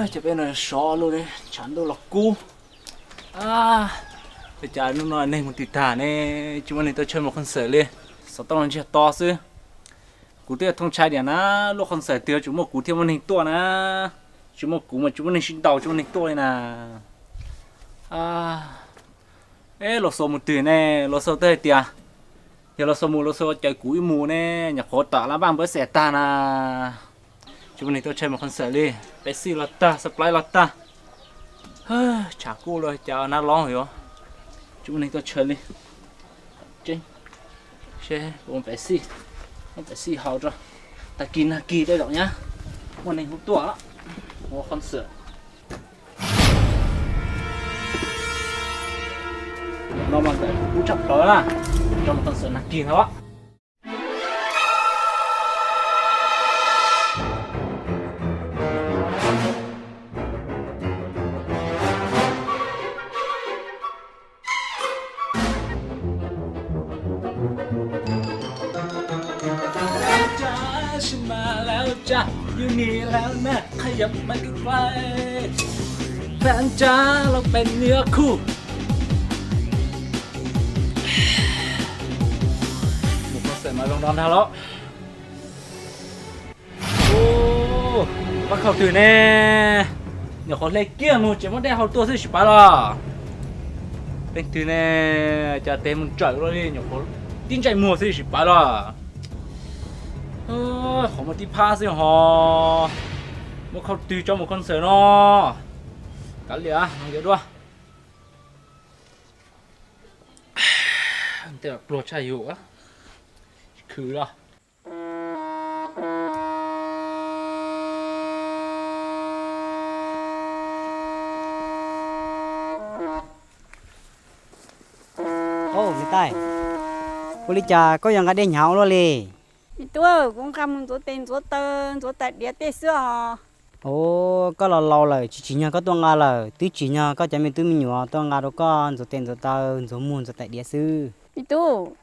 Ces peb no sov lub tshav ntuj los kub. Ua cas hnub no neeg mus twg tag ne, tsis muaj neeg tuaj chaw mus concert li. Xov tooj los ntsiag to xwb. Kuv twb yog thooj tshai tias na, lub concert twg tsuas muaj kuv thiaj muaj neeg tuaj na. Tsis muaj kuv mas tsis muaj neeg sib ntaus, tsis muaj neeg tuaj li na. Eb, Los Xos mus twg ne? Los Xos twb hais tias yog Los Xos mus, Los Xos caw kuv ib mus ne, nyuam qhuav tom lab npaj npawb xes tag na. Tsis muaj neeg tuaj chaw mus concert li. Pepsi los tag, Sprite los tag. Tshav kub los cas nab lob yuav. Tsis muaj neeg tuaj chaw li. Seb, ua Pepsi, ua Pepsi haus rau. Tag kis nag kis tej zaum nyab muaj neeg hu tuaj ua concert. No mas ntawm kub tshaj plaws na, rau mus concert nag kis no. Mus concert mas zoo no ntag los. Pab khaus twg ne? Nyuam qhuav hle kiag mus tseem muab dej haus tuaj xwb tsis paub los. Leej twg ne? Cas tes mus ntsawm luaj li, nyuam qhuav tib ntsais muag xwb tsis paub los. Qhov muaj tib phab xwb ho. Muab khaus twg tso mus concert no. Kav liam, no yuav dua. Tej pluag tshaj yus, khwv los. Au, niam tais, ua li cas koj yuav nqa dej hnyav ua luaj li? Me tub, kuv nqa mus ntxuav tes ntxuav taw, ntxuav tais diav tej xwb os. Au, koj los laus lawm tsis tsim nyog koj tuaj nqa lawm, twb tsim nyog koj cov me tub me nyuam tuaj nqa rau koj ntxuav tes ntxuav taw, ntxuav muag ntxuav tais diav xwb. Me tub,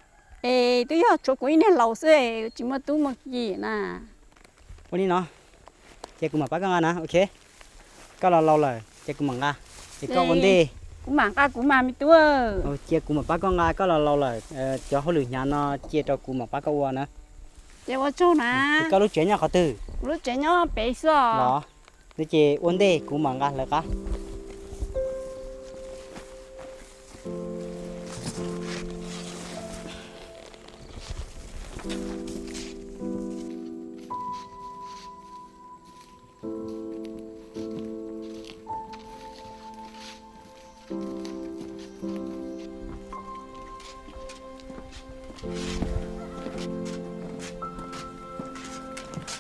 es twb yog tshuav kuv ib niag laus xwb, tsis muaj tub muaj ki na. Ua li no, ces kuv mam pab koj nqa na, ok. Koj los laus lawm ces kuv mam nqa, ces koj ua ntej. Kuv mam nqa kuv mas me tub. Cia kuv mam pab koj nqa, koj los laus lawm, cov hauj lwm hnyav no cia rau kuv mam pab koj ua na. Ces ua tsaug na. Koj lub tsev nyob qhov twg? Kuv lub tsev nyob pem xwb os. Los, ces ua ntej kuv mam nqa lawv qab.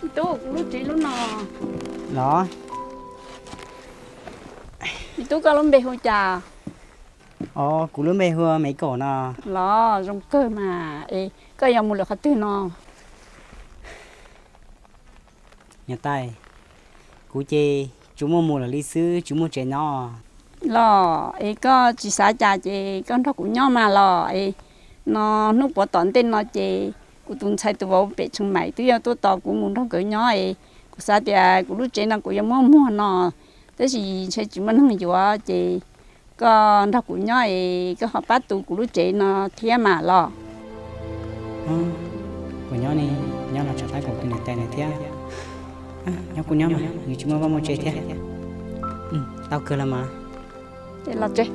Me tub, kuv lub tsev lub no. Los. Me tub, koj lub npe hu cas? Os, kuv lub npe hu Maiv Kaum no. Los, zoo kawg mas. Es koj yuav mus lawm qhov twg no? Niam tais, kuv ces tsuas muaj mus lawm li xwb, tsis muaj tsev nyob. Los, es koj tsis xav cas ces koj nrog kuv nyob mas los. Es no hnub puav tom ntej no ces kuv tus ntxhais tus vauv pem Tsheej Maim twb yuav tuaj tos kuv mus nrog nkawd nyob es kuv xav tias kuv lub tsev no kuv yuav muab muag no, tab sis ntshe tsis muaj neeg yuav ces koj nrog kuv nyob es koj ho pab tu kuv lub tsev no thiab mas los. Kuv nyob ne, nyob los tsam tab kaum tus niam tais no thiab. Nyob kuj nyob mas, yus tsis muaj vaj muaj tsev thiab. Tau kawg los mas. Los tsev.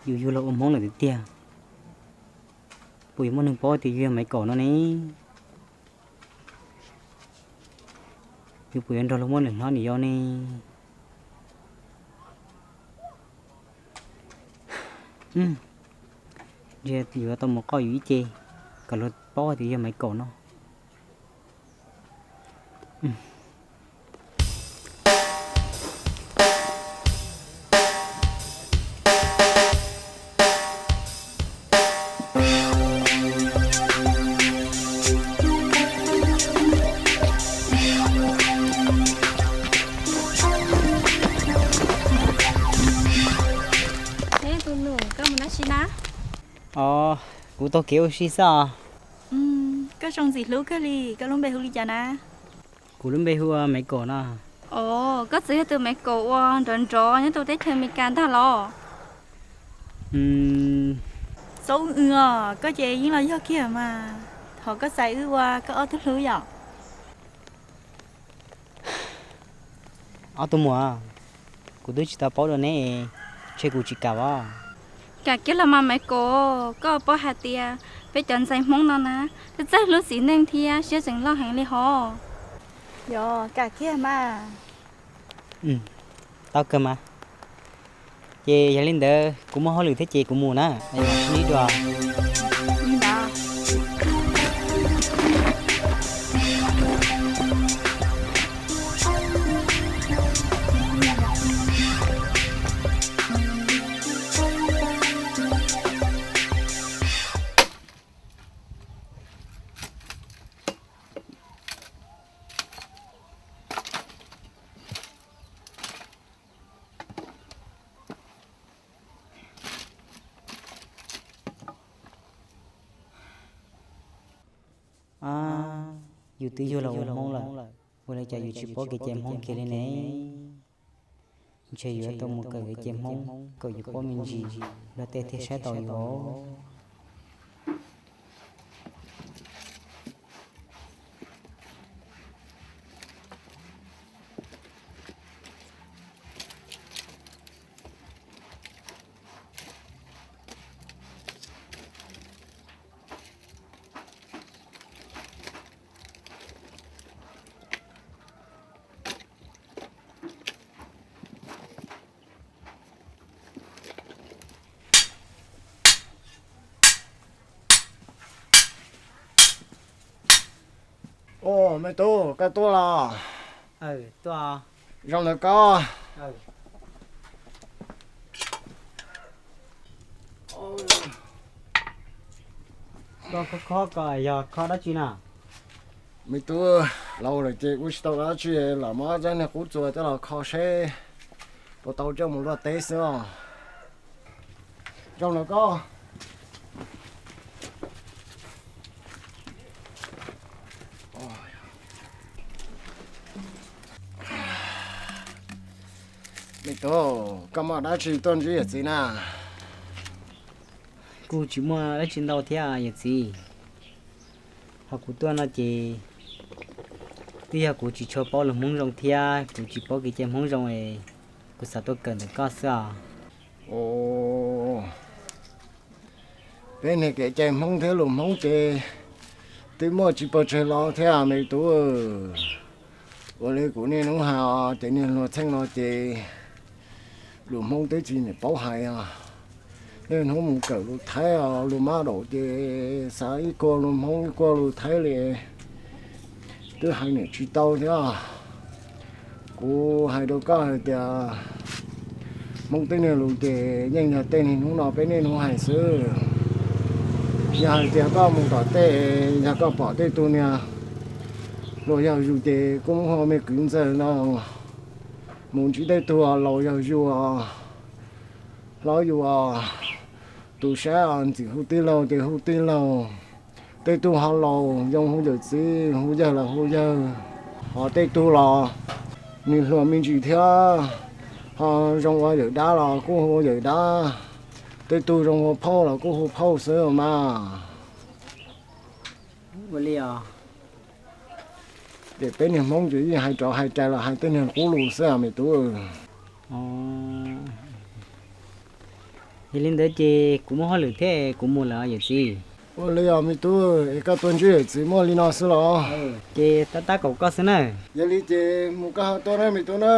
Yus yug los ua Hmoob lawm tiag tiag, puas yuav muaj neeg paub tias yus yog Maiv Kaum no ne? Yus puas yuav nrog luag muab niam hlob niam yau ne? Ntshe yuav tau mus qoj yus ib ce kom luag paub tias yog Maiv Kaum no. Os, kuv taug kev ua si xwb os. Koj zoo ntxim hlub kawg li, koj lub npe hu li cas na? Kuv lub npe hu ua Maiv Kaum no. Os, koj txawm yog tus Maiv Kaum uas nrov nrov nyob rau teb chaws Amelikas ntag los? Txob wb os, koj ces yeej los yog kiag mas. Thov koj txais wb ua koj ob tug hlub yom. Ob tug muam, kuv twb tsis tau paub dua neb, ntshe kuv tsis kam os. Kam kiag los mas Maiv Kaum, koj paub hais tias peb cov ntxhais Hmoob no na, txawj txawj hlub txiv neej thiab siab tseem loj heev li hos. Yog, kam kiag mas. Tau kawg mas. Ces yog li ntawd kuv muaj hauj lwm thiab ces kuv mus na. Sib ntsib dua. Yus twb yug los ua Hmoob lawm, ua li cas yus tsis paub kev cai Hmoob kiag li ne? Ntshe yuav tau mus kawm kev cai Hmoob kom yus paub me ntsis, luag tej thiaj saib taus yus. Ua, me tub, koj tuaj los? Zoo lawm koj. Koj khob khob ko yog khob dab tsi na? Me tub, laus lawm ces kuj tsis tau dab tsi, lam muab cov niag qub txuas coj los kho seb puas tau coj mus luaj teb xwb os. Zoo lawm koj. Me tub, koj muaj dab tsi tuaj ntsib yawm txiv na? Kuj tsis muaj dab tsi ntau thiab yawm txiv. Ho kuv tuaj no ces twb yog kuv tsis tshua paub lus Hmoob zoo thiab kuv tsis paub kev cai Hmoob zoo es kuv xav tuaj kawm ntawm koj xwb os. Peb niag kev cai Hmoob thiab lus Hmoob ces twb muaj tsis pov tseg los thiab me tub. Ua li kuv niaj hnub hais ces niag hluas txheej no ces lus Hmoob twb tsis niam paub hais os. Niaj hnub mus kawm lus Thaib os, lus mab daum ces xav ib kua lus Hmoob ib kua lus Thaib li, twb hais niam tsis tau thiab. Kuv hais rau koj hais tias Hmoob tej niag lus ces yeej yog tej niag hnub no peb niaj hnub hais xwb. Yog hais tias koj mus tom tej, yog koj pom tej tug niag hluas yawg zus ces kuj muab hu me kwv ntxawg no mus ntsib tej tug laus yawg zus, hlob yus, tus saib ntxim hu tij laug ces hu tij laug, tej tug ho laus zoo hu yawm txiv hu yawg los hu yawg, ho tej tug los nws hluas me ntsis thiab, ho zoo ua yawm dab los kuj hu yawm dab, tej tug zoo ua phauj los kuj hu phauj xwb mas. Ua li os. Ces peb niag Hmoob ces yeej hais rov hais rais los hais tej niag qub lus xwb me tub. Yog li ntawd ces kuv muaj hauj lwm thiab kuv mus lawm yawm txiv. Ua li os me tub, es koj tuaj ntsib yawm txiv muaj li no xwb los? Ces tab tab kaum koj xwb na. Yog li ces mus koj ho tuaj na me tub na.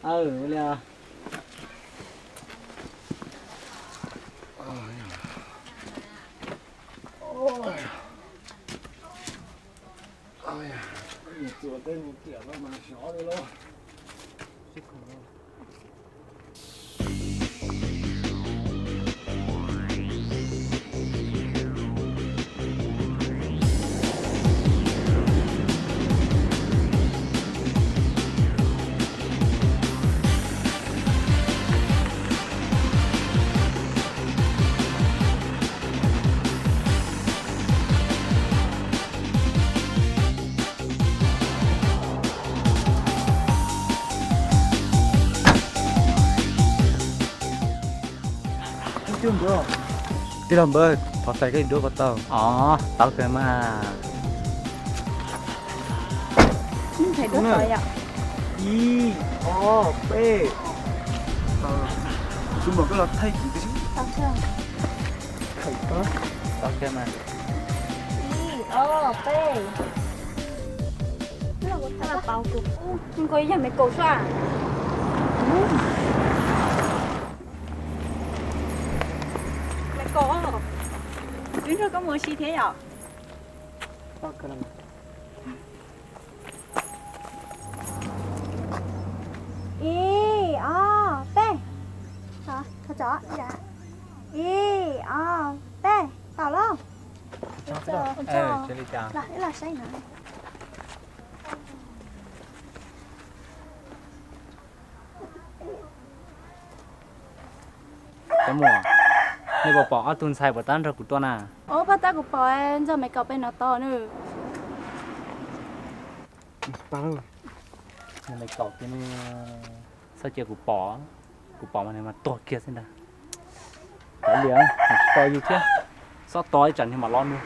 Ua li os. Txuas tej mus tiam no mas sov li lauj. Tij laug npawg, thov txais koj duab puas tau? Os, tau kawg mas. Ib, ob, peb. Kuv mam koj los thaij kuv. Tau kawg mas. Ib, ob, peb. Nkaus yog me kaus sua. Me kaus, twb nrog koj mus si thiab yom? Ib, ob, peb. Ib, ob, peb, tau lauj. Los, ib los saib no. Cov muam, nej puas pom ob tug ntxhais puas tab nrog kuv tuaj na? Ub, pab tab kuv pom ntxog me kaum peb no tod nws. Me kaum tiag ne, txhob cia kuv pom, kuv pom mas nws mas tuag kiag xwb ntag. Kav liam, tsis tos yus thiab, txhob tos ib tsam niag mam los nug.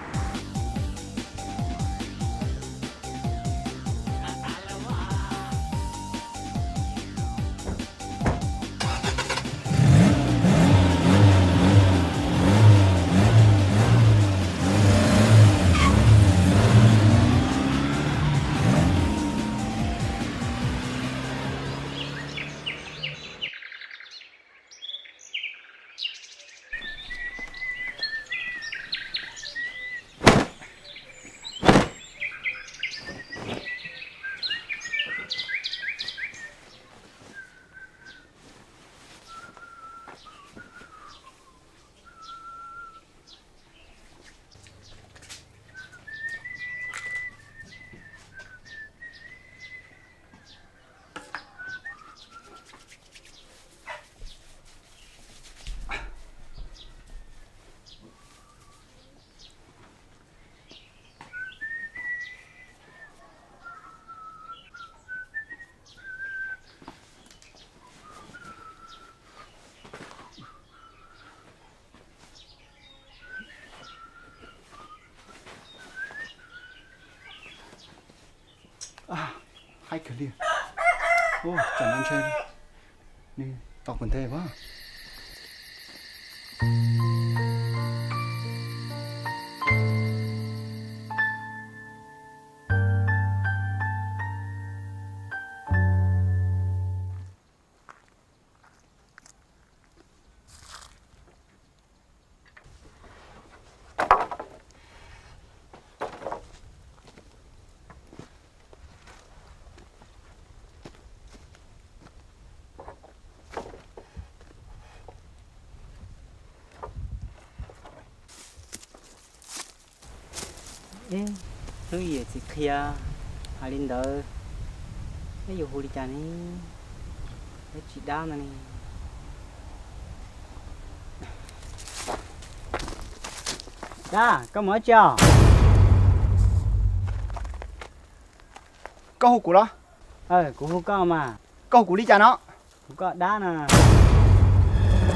Haib kawg li. Tsam no ntshe nws tau kuv nthe as. Hnub yim txiv qhia hais li ntawd, peb yuav hu li cas ne? Peb tsis dab no ne. Dab, koj mus dab tsi os? Koj hu kuv los? Kuv hu koj mas. Koj hu kuv li cas no? Kuv koj dab na.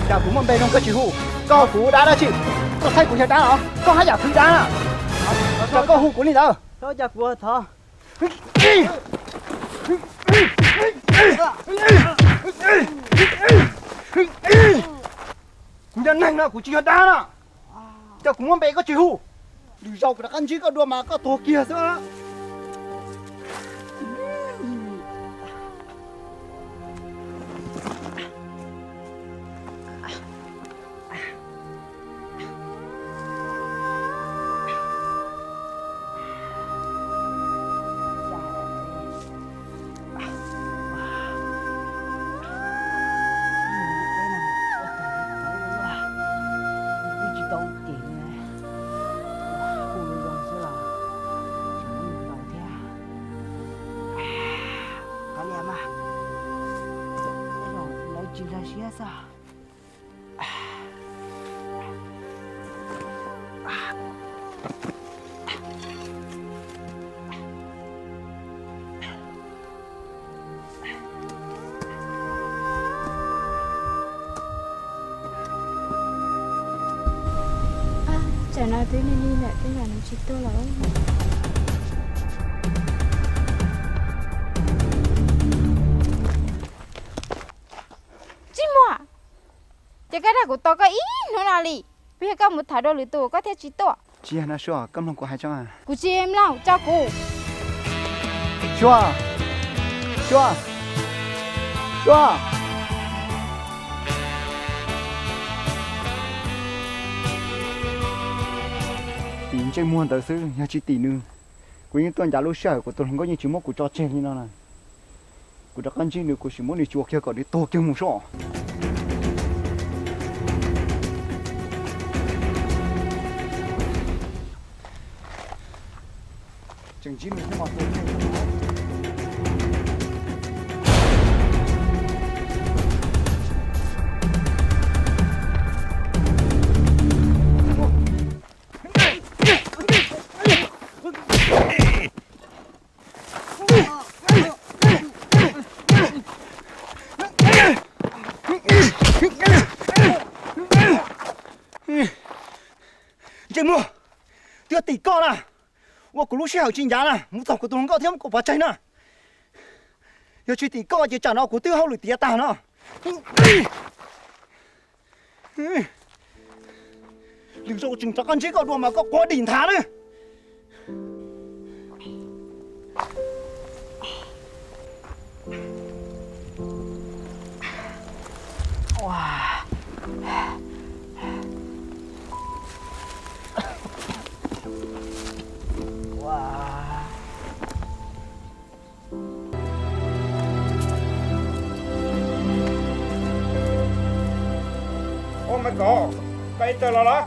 Cas kuv muaj npe zoo koj tsis hu? Koj hu kuv dab dab tsi? Koj thaij kuv yog dab los? Koj haj yam khwv dab na. Cas koj hu kuv li ntawd? Cas kuv thov. Kuv yog neeg no, kuv tsis yog dab na. Cas kuv muaj npe koj tsis hu? Lwm zaus kuv rov qab ntsib koj dua mas koj tuag kiag xwb. Twb tsis tau tes li, hu zoo xwb los tsis muaj npe thiab. Kav liam mas, tej zaum lawv tsis nkag siab xwb. Tam no twb lig lig lawm, tej zaum nws tsis tuaj lawm. Tsis muaj, ces koj dag kuv tos koj ib hnub no li, puas yog koj mus tham dua lwm tus koj thiaj tsis tuaj? Tsis yog no Suab, koj mloog kuv hais tso. Kuv tsis mloog, tso kuv. Suab, Suab, Suab. Tim ntsej muag ntawd xwb, yog tsis tim nws, kuv yeej tuaj ncav lub sij hawm kuv tus hluas nkauj yeej tsis muab kuv tso tseg li no na. Kuv rov qab ntsib nws kuv sim muab nws tsuas kiag kom nws tuag kiag mus soj. Tseem ntsib nws thiab mas tuag kiag. Ntsej muag, twb yog tim koj na, ua kuv lub sij hawm tsis ncav na, mus txog kuv tus hluas nkauj thiab muab kuv pov tseg na. Yog tsis tim koj ces tsam no kuv twb hauj lwm tiav tag no. Lwm zaus tseem rov qab ntsib koj dua mas koj quav dim nthav na. Ua, Maiv Kaum, koj ib txawg los los?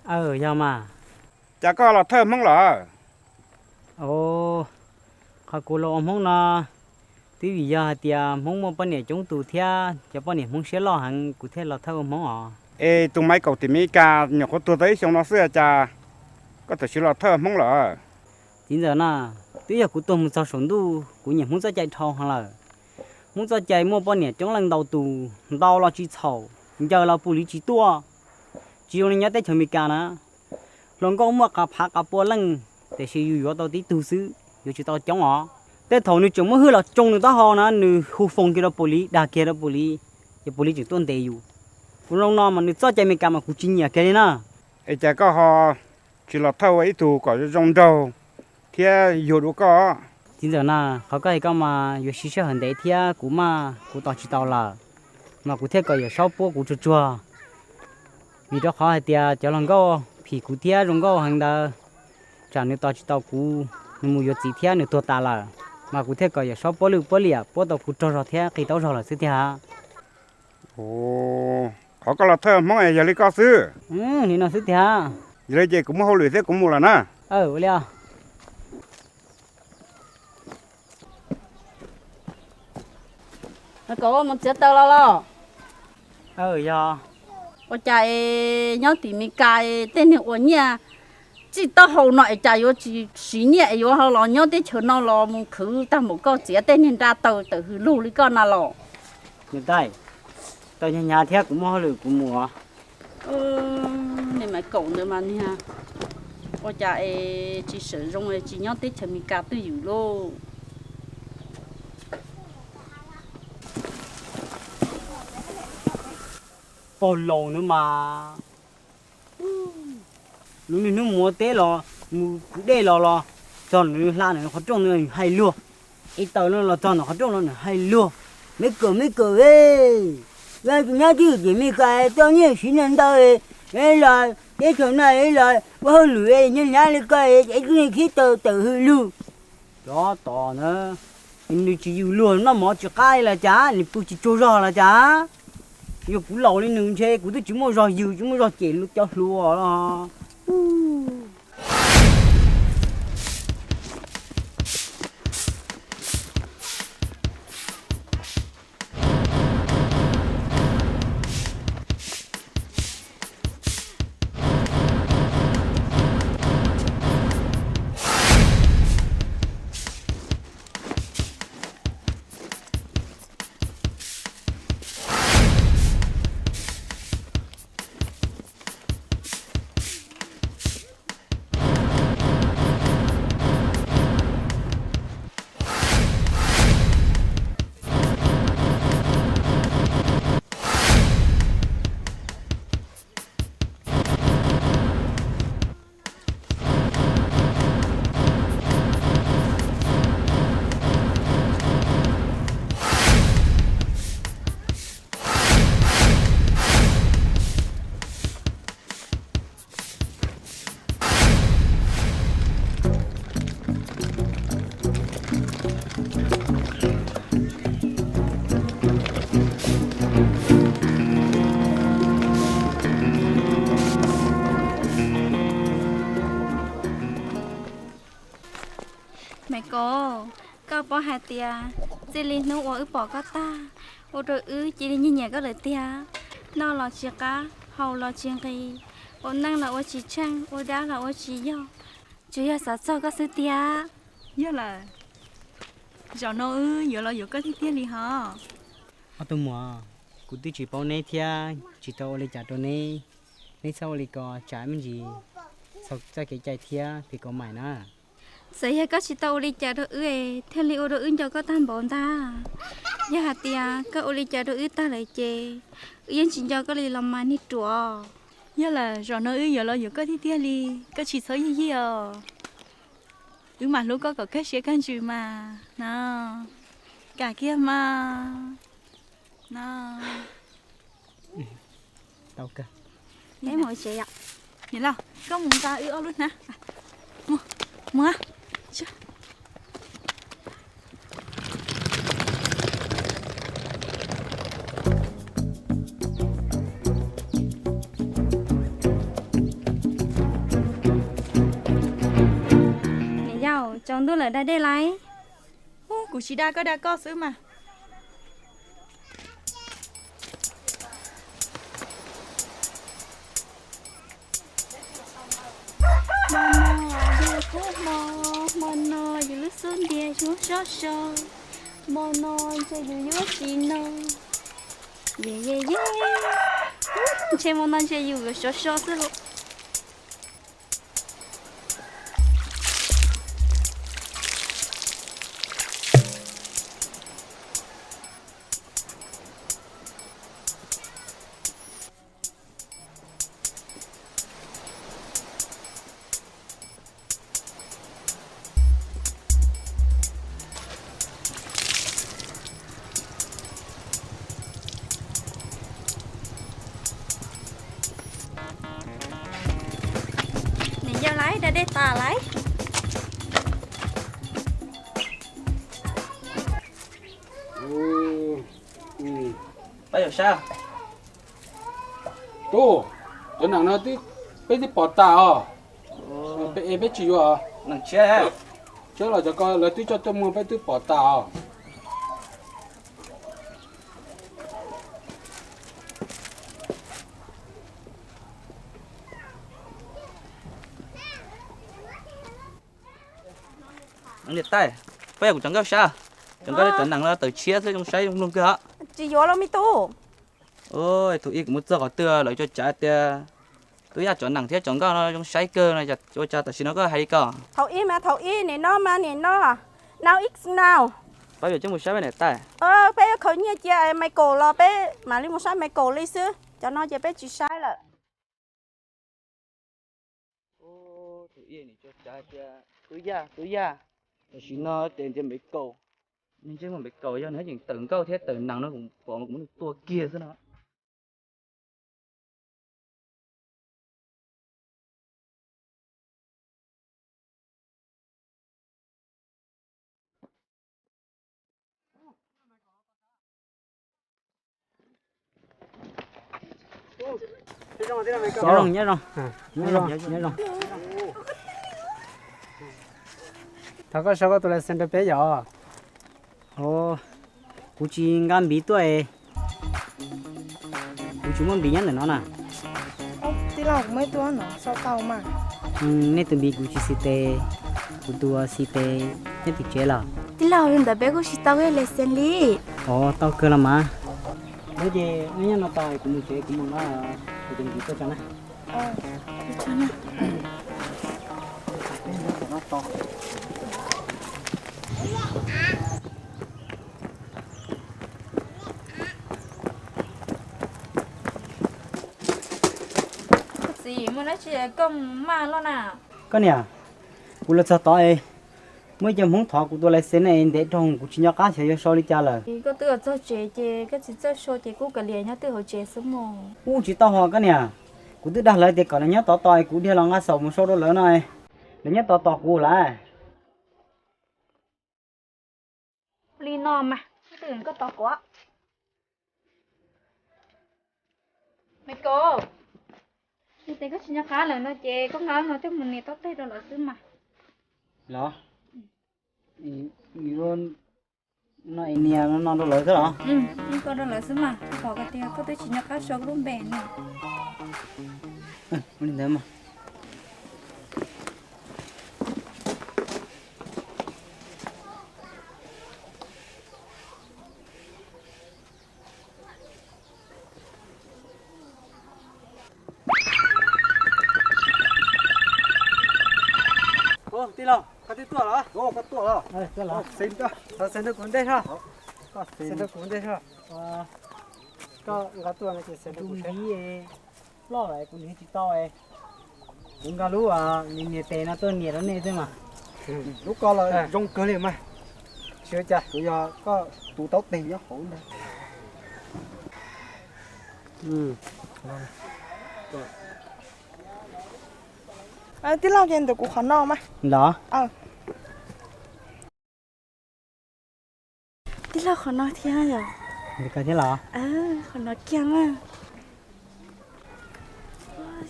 Aw, yog mas. Cas koj los thawj Hmoob lawm? Aw, qhov kuv los ua Hmoob no twb vim yog hais tias Hmoob muaj poj niam coob tus thiab cov poj niam Hmoob siab loj heev kuv thiaj los thawj ua Hmoob os. Es tus Maiv Kaum tim Meskas nyuam qhuav tuag tau ib xyoos no xwb cas koj tam sim los thawj Hmoob lawm? Txiv ntxawm na, twb yog kuv tuag mus txog saum ntuj, kuv nyiam Hmoob txoj cai dhau heev lawm. Hmoob txoj cai muaj poj niam coob leej ntau tus, ntau los tsis txhaum, ncaws los pus liv tsis tuaj. Tsis zoo li nyob teb chaws Amelikas na, hluas nkauj muaj qas phav qas pua leej, tiam sis yus yuav tau tib tug xwb, yuav tsis tau coob os. Tej thaum nws tseem muab hwj los tsoo nws taub hau na, nws hu foos kiag rau pus liv, dag kiag rau pus liv, ces pus liv tseem tuaj ntes yus. Kuv zoo no mas nws txoj cai Amelikas mas kuv tsis nyiam kiag li na. Es cas koj ho tsis los thawj ua ib tug kom zoo nraug thiab yuag dua koj? Txiv ntxawm na, qhov koj hais koj mas yuav siv sij hawm ntev thiab kuv mas kuv tos tsis tau lawm, mas kuv thiaj kom Yawm Saub puab kuv tsuag tsuag. Vim rau qhov hais tias cov hluas nkauj phim kuv thiab zoo nkauj heev ntawd, tsam nws tos tsis tau kuv, nws mus yuav txiv thiab nws tuag tas lawm, mas kuv thiaj kom Yawm Saub puab lwj puab liam puab tau kuv rog zog thiab qis taub zog lawm xwb tiag. Qhov koj los thawj Hmoob yog li koj xwb. Li no xwb tiag. Yog li ces kuv muaj hauj lwm thiab kuv mus lawm na. Ua li. Koj mus txiav taws los los? Yog. Ua cas es nyob tim Meskas es tej niag ua nyiaj txij taub hau no es cas yuav tsis siv nyiaj es yuav ho los nyob teb chaws no los mus khwv tag npaum koj txiav tej niag nra taws tawm hws lug li koj na los? Niam tais, tau hnyav hnyav thiab kuv muaj hauj lwm kuv mus os. Niag Maiv Kaum ntawd mas niag ua cas es tsis sawm zoo es tsis nyob teb chaws Amelikas twj ywm lauj. Pog laus ntawd mas lub niag hnub mus ua teb los mus kwv dej los los txog nws hla nws qhov rooj nws hais luag, ib taws no los txog nws qhov rooj no nws hais luag, me kawm me kawm e, yog tsis nyob twj ywm tim Meskas tau nyiaj siv ntau ntau los teb chaws no los ua hauj lwm nyob hnyav li koj es tib tug niag khib taws tawm hws lug. Cov tos na, nws tsis yws luag noj mov tsis qab li los cas, nws pw tsis tsaug zog los cas. Yog kuv laus li nws ntshe kuv twb tsis muaj zog yws tsis muaj zog cem cov hluas los. Koj paub hais tias txij li hnub uas wb pom koj tag, ua rau wb cia li nyiam nyiam koj lawm tiag. Noj los tsis qab, haus los tsis nqis, ua neej los ua tsis tsheej, ua dab los ua tsis yog, tsuas yog xav txog koj xwb tiag. Yog lawm, zaum no wb yuav los yuav koj tiag tiag li hos. Ob tug muam, kuv twb tsis paub neb thiab tsis tau ua li cas rau neb. Neb txhob ua li ko tsam me ntsis txhaum txoj kev cai thiab phim kaus maim na. Txawm yog koj tsis tau ua li cas rau wb es thiaj li ua rau wb nco koj tag npaum ntag. Yog hais tias koj ua li cas rau wb tag lawm ces wb yeej tsis nco koj li los mas niag ruam. Yog lawm, zaum no wb yuav los yuav koj tiag tiag li, koj tsis txhob yig yig os. Wb mam hlub koj kom kawg siab kawg ntsws mas no. Kam kiag mas no. Tau kawg. Niam laus, koj mus nqa wb ob lub hnab. Mus, mus. Niam yau, tsaus ntuj lawm da dej lauj. Ub, kuv tsis da, koj da koj xwb mas. Hmo no yus kub hmo, hmo no yus lub xub ntiag yuav sov so, hmo no ntshe yus yuav tsis no. Ye ye ye, ntshe hmo no ntshe yus yuav sov so xwb lauj. Niam yau lauj, da dej tas lauj. Pab yuav sab. Tub, cov nees no peb twb pom tas os. Peb tsis yuav. Nees tshiab, tshiab los cov ko lawv twb coj tuaj muag peb twb pom tas os. Niam tais, pab yuav kuv cov nkauj sab. Cov nkauj li cov nees no tawm tshiab xwb, zoo saib zoo mloog kawg os. Tsis yuav los me tub. Tus ib kuv mus txog qhov twg lawv tsuas tsav tias tub yaj cov nees thiab cov nkauj no zoo saib kawg no, ua cas tam sim no koj hais li ko? Thaum ib mas thaum ib, nim no mas nim no. Now it's now. Pab yuav coj mus saib peb niam tais. Peb yuav khaws nyiaj cia Michael los peb mam li mus saib Michael li xwb, cov no ces peb tsis saib lawm. Tus ib nim tsuas tsav tias tub yaj tub yaj, tam sim no ces ntshe Michael, ntsej muag Michael yog nws yeej tawm nkauj thiab tawm nees no kuv pom kuv muab nws tua kiag xwb no. Nyob zoo, nyob zoo, nyob zoo, nyob zoo. Thov koj sau koj tus license rau peb yom. Kuv tsis nqa npiv tuaj es. Kuv tsis muaj npiv nyob ntawm no na. Tij laug, kuv muaj ib tug no sau tau mas. Nej tus npiv kuv tsis xis tes, kuv tus xis tes nyob tim tsev lawm. Tij laug, ntawd peb kuj tsis tau license li. Ov, tau kawg los mas. Ntawd ces nej nyob no tos kuv mus tsev, kuv mus no, kuv tus npiv tuaj tso na. Koj txiv, muaj dab tsi koj maj loj na? Koj niam, kuv los txog tod es muaj ib co Hmoob thov kuv tus license es ntev dhau, kuv tsis nco qab xyov yuav sau li cas lawm. Koj twb los txog tsev ces koj txiv txawj sau ces kuj kav liam nyob twj hauv tsev xwb mog. Ub, tsis tau hos koj niam, kuv twb dag lawv tias kom lawv nyob tod tos es kuv dhia los nqa xaum mus sau rau lawv no, lawv nyob tod tos kuv lawm. Li no mas, koj tos kuv. Me Kos, yog tias koj tsis nco qab lawm no ces koj nqa no coj mus nias tau tej rau lawv xwb mas. Los, No es nias no no rau lawv xwb los? Yeej ko rau lawv xwb mas, kuv pom tias koj twb tsis nco qab sau lub npe no. Ua li ntawd mas. Tij laug, koj twb tuaj los? Koj tuaj los? Xev rau kuv ntej soj. Xev rau kuv ntej soj. Koj nqa tuaj no ces xev rau kuv seb. Loj lawm kuv nws tsis tau. Kuv nqa lub nias tes no tuaj nias rau nej xwb mas. Lub ko los zoo kawg li mas. Tsis ua cas, kuv yog koj tus taub tes nyob hauv ntag. Tij laug, ces ntawm kuv qhov no mas. Los. Tij laug, qhov no thiab yom? Ntawm koj thiab los? Qhov no kiag mas.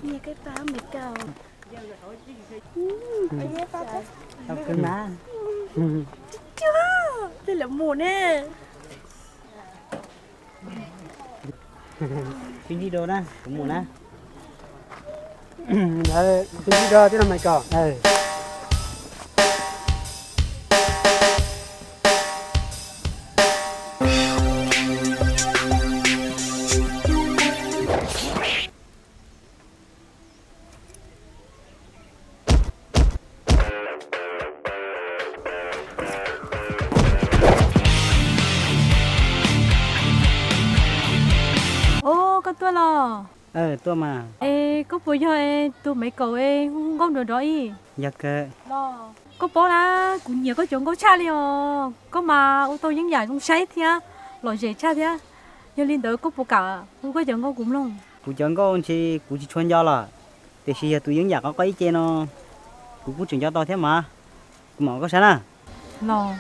Nyias koj pab me kaus. Tau kawg mas. Tej lawv mus ne. Sib ntsib dua na, kuv mus na. Sib ntsib dua tij laug Maiv Kaus. Os, koj tuaj los? Tuaj mas. Es koj puas yog tus Maiv Kaus es hu nkauj nrov nrov ib? Yog kawg. Koj paub na, kuv nyiam koj cov nkauj tshaj li os. Koj mas ua tau yeeb yam zoo saib thiab lom zem tshaj thiab. Yog li ntawd koj puas kam hu koj cov nkauj kuv mloog? Kuv cov nkauj ntshe kuv tsis tshua nco lawm, tiam sis yog tus yeeb yam qhov qhov ib ce no kuv kuj tseem nco tau thiab mas. Kuv mam ua koj saib na. Los.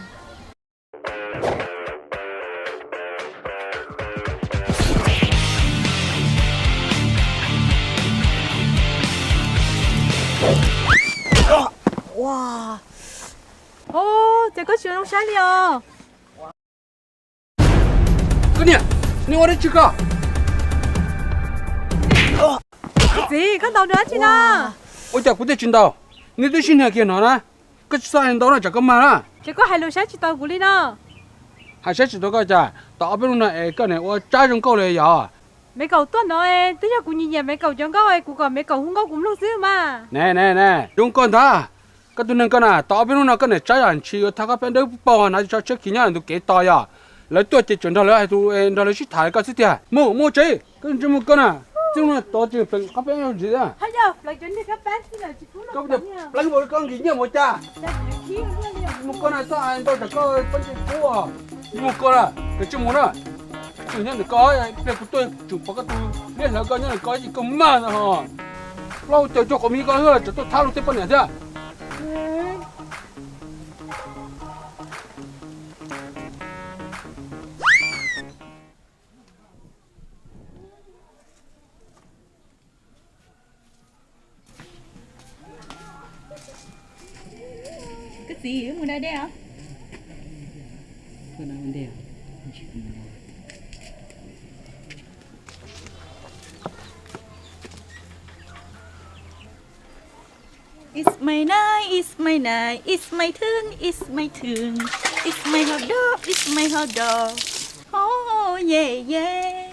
Os, ces koj tsis zoo saib li os. Koj niam, neb ua dab tsi koj? Txiv, koj ntaus nws dab tsi no? Ua cas kuv thiaj tsis ntaus? Neb twb sib nyiag kiag no na. Koj tsis txhob hais ntau no tsam koj mag na. Ces koj hais lus saib tsis taus kuv li no. Hais saib tsis taus koj cas? Tau ob peb hnub no es koj niam ua tsab zoo nkauj li yog? Maiv Kaus tuaj no, twb yog kuv nyiam nyiam Maiv Kaus cov nkauj es kuv kom Maiv Kaus hu nkauj kuv mloog xwb mas. Ne ne ne, zoo koj ntag. Koj tus neeg koj na, tau ob peb hnub no koj niam tsab yam ntshis yuav thaj qab peb dawb paug na, tsis tso tshiab khiv nyob ntug kev tos yog. Lawv tuaj ces tseem nrog lawv hais tus, nrog lawv sib tham koj xwb tiag. Mus mus tsev, koj ntsia mus koj na. Txij no tod tseem pleev qab peb ntsis. Koj pleev npaum li koj nkim nyiaj mus cas? Mus koj na, txhob hais ntau tsam koj pab ntsej kub. Mus koj na, koj tsis mus na. Tseem nyob ntawm koj, pliag kuv tuaj tseem pom koj tus liab hlawv koj nyob ntawm koj ces koj mag no ho. Plaub caug cuag quav mis koj tsam tuaj thab luag tej poj niam thiab. Koj txiv, wb mus da dej os. Is my night, is my night, is my turn, is my turn, is my hot dog, is my hot dog. Oh yeah yeah.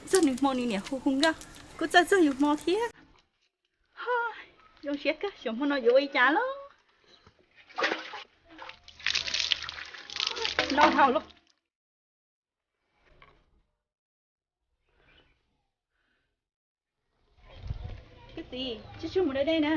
Txog nws hmo nws niam hu hu nkauj, kuv txawj txog yus hmo thiab. Zoo siab kawg, xyov hmo no yuav ua li cas lawm. Noj dhau lawm. Koj txiv, tsib tsug mus da dej na.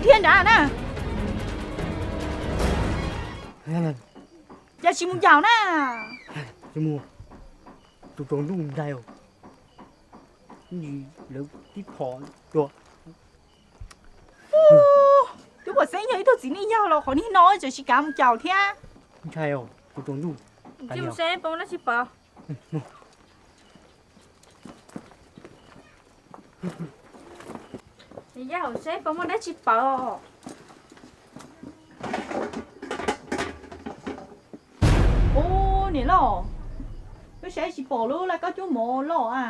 Dhia nrad na. Cas tsis mus ncaus na? Tsis mus, tus tsaus ntuj nraim, lawv tib phom tuag. Cov pom xeeb yog ib tug txiv neej yawg los qhov niag no tseem tsis kav mus ncaus thiab. Ntshai os, tus tsaus ntuj. Tsis mus saib pom dab tsi pom. Yaj hauv saib pom muaj dab tsi pom. Ub, niam loj, wb saib tsis pom lub laj kab cuab mov loj a.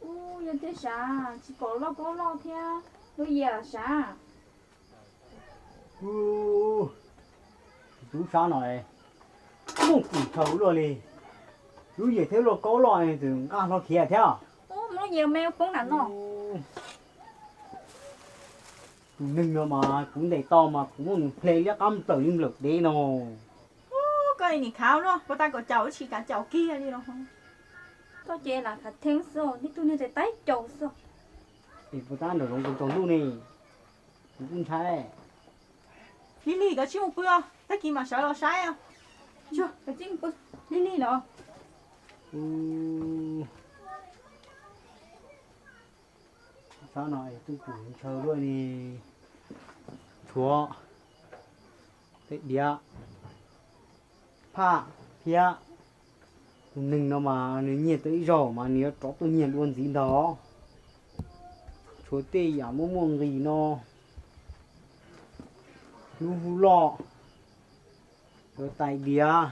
Ub, yog tiag sav, tsis pom lub laj kab loj thiab lub yias sav. Tub sab no muaj kub ntshaw luaj li. Lub yias thiab lub laj kab loj txawm nqa hlo khiav thiab. Ub, muab lub yias me poob nram no. Tus neeg no mas kuv ntes tau mas kuv muab nws hle liab qab plaws li nplawm dev no. Koj nim khav luaj, puas tas kom caum wb tsis kav caum kiag li los. Koj ces lam khav theeb xwb, tib tug niag tes taib caus xwb. Es puas tab nram zoov tus tsaus ntuj ne, kuv kuj ntshai. Lig lig, koj tsis mus pw os, tag kis mam sawv los saib. Lig lig los. Sab no es twb pum ntshaw luaj li. Tshuav tej diav, phaj, phiab. Tus neeg no mas nws nyiag tau ib zaug mas nws yuav rov tuaj nyiag dua ntxiv ntag. Tshuav tej yam muaj muaj nqis no, lub hub loj, tais diav,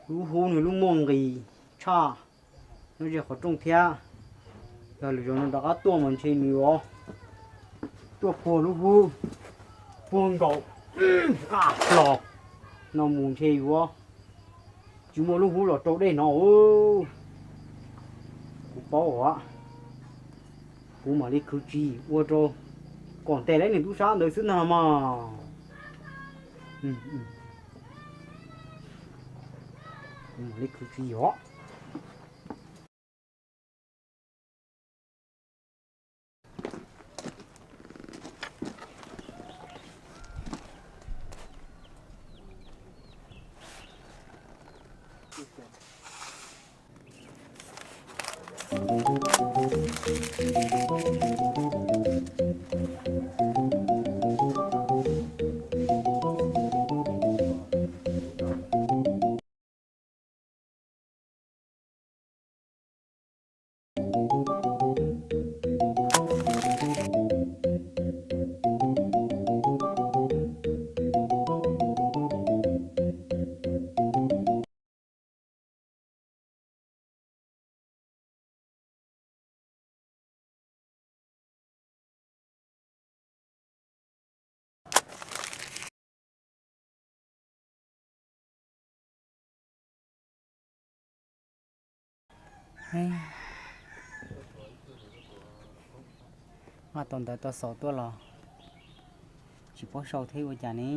lub hub nws lub muaj nqis tshaj, nyob ze qhov rooj thiab. Yog lwm zaus no rov qab tuaj mas ntshe nws yuav tuaj puag lub hub, puag nkaus hlo no mus ntshe yuav tsis muaj lub hub los rau dej no. Kuv paub os, kuv mam li khwv tsis ua rau kom ntes lawv niag tub sab ntawd xwb ntag mas. Kuv mam li khwv tsis os. Maj tau ntawv tau xaus tuaj los tsis paub sau thiab ua cas ne.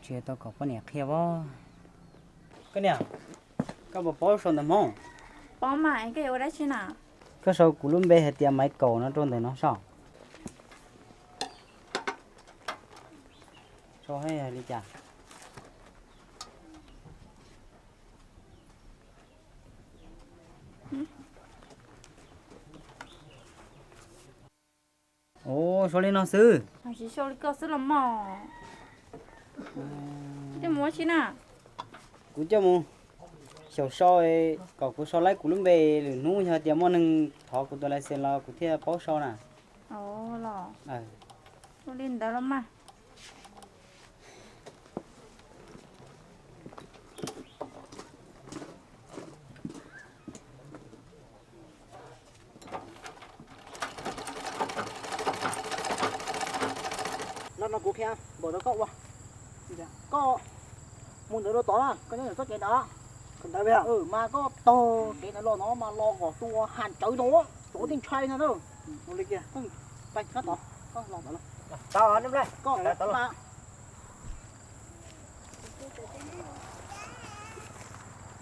Tsis tau kom poj niam qhia as. Koj niam, koj puas paub sau ntawv Hmoob? Paub mas, koj yuav ua dab tsi na? Koj sau kuv lub npe hais tias Maiv Kaum no rau ntawm no saib. Sau li cas? Ua, sau li no xwb. Tsis sau li koj xwb los mas. Koj coj mus ua si na? Kuv coj mus xyaum sau, kom kuv sau laib kuv lub npe, lwm hnub yog tias muaj neeg thov kuv tus license los kuv thiaj paub sau na. Ua li ntawd los mas. Los no kuv qhia npaum rau koj ua. Koj mus ntawd rau tod na, koj nyob ntawm txoj kev ntawd. Mas koj taug kev ntawd los no mas los kom tus uas ham tsawv tau, tau tej ntshai no na. Koj los tod, koj los tod.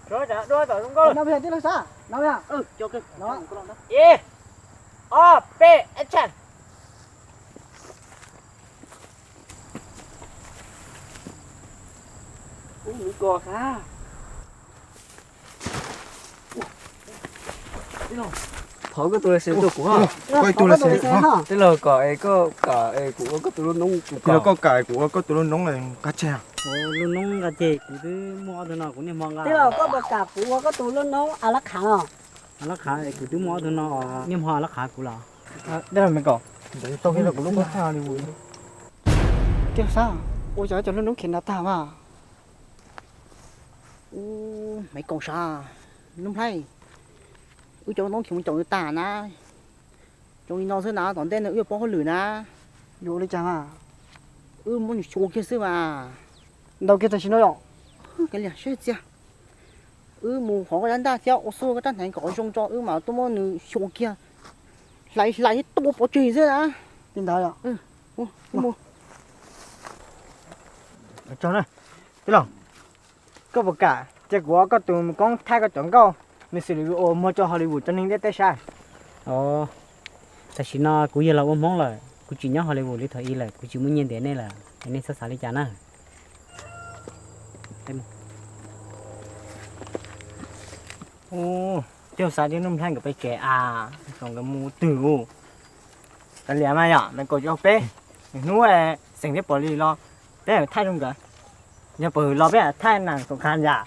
Dua tom zoo nkauj. No, tij laug Xab, no, no. Ib, ob, peb, action. Ub, nws kos Xab. Thov koj tus license tuaj kuv. Koj tus license. Tij laug, kom es koj kam es kuv ua koj tus lub noob. Tij laug, koj kam es kuv ua koj tus lub noob qab tseg. Lub noob nqa ceg, kuv twb muaj ob tug no kuv niaj hmo nqa. Tij laug, koj puas kam kuv ua koj tus lub noob a lab qhav no? A lab qhav, kuv twb muaj ob tug no niaj hmo a lab qhav kuv los. Tij laug, me kom ntawd tau kuv lub koj txaj li. Tij laug Xab, ua cas cov lub noob khiav nrad tag mas? Ub, me kaus Xab, noob nplhaib, wb cov noob khiav mus caum nws tag na. Zoo li no xwb na, tom ntej no wb yuav poob hauj lwm na. Yuav ua li cas mas? Wb muab nws xyuas kiag xwb mas. Ntaus kiag tam sim no yom. Kav liam, saib txiaj. Wb mus hov koj rab ntaj thiab ua xub koj rab hneev kom zoo tso, wb mam tuaj muab nws xyuas kiag, hlais hlais thiab tua pov tseg xwb na. Li ntawd yom. Tij laug, koj puas kam cia kuv ua koj tus koob thaij koj cov nkauj, nws xws li uas muag rau Hollywood rau neeg ntiaj teb saib? Tam sim no kuv yog los ua Hmoob lawm, kuv tsis nyob Hollywood li thaum ub lawm, kuv tsis muaj nyiaj ntiav nej lawm, nej txhob xav li cas na. Coj Xab thiab Nuj Nplhaib nkawd peb tsev as, nkawd mus twg ua. Kav liam mas yom, me kaus cov peb, hnub xeem thiab pom li los peb thaij rau nkawd. Yog pom hwm los peb thaij nas kom khav yam.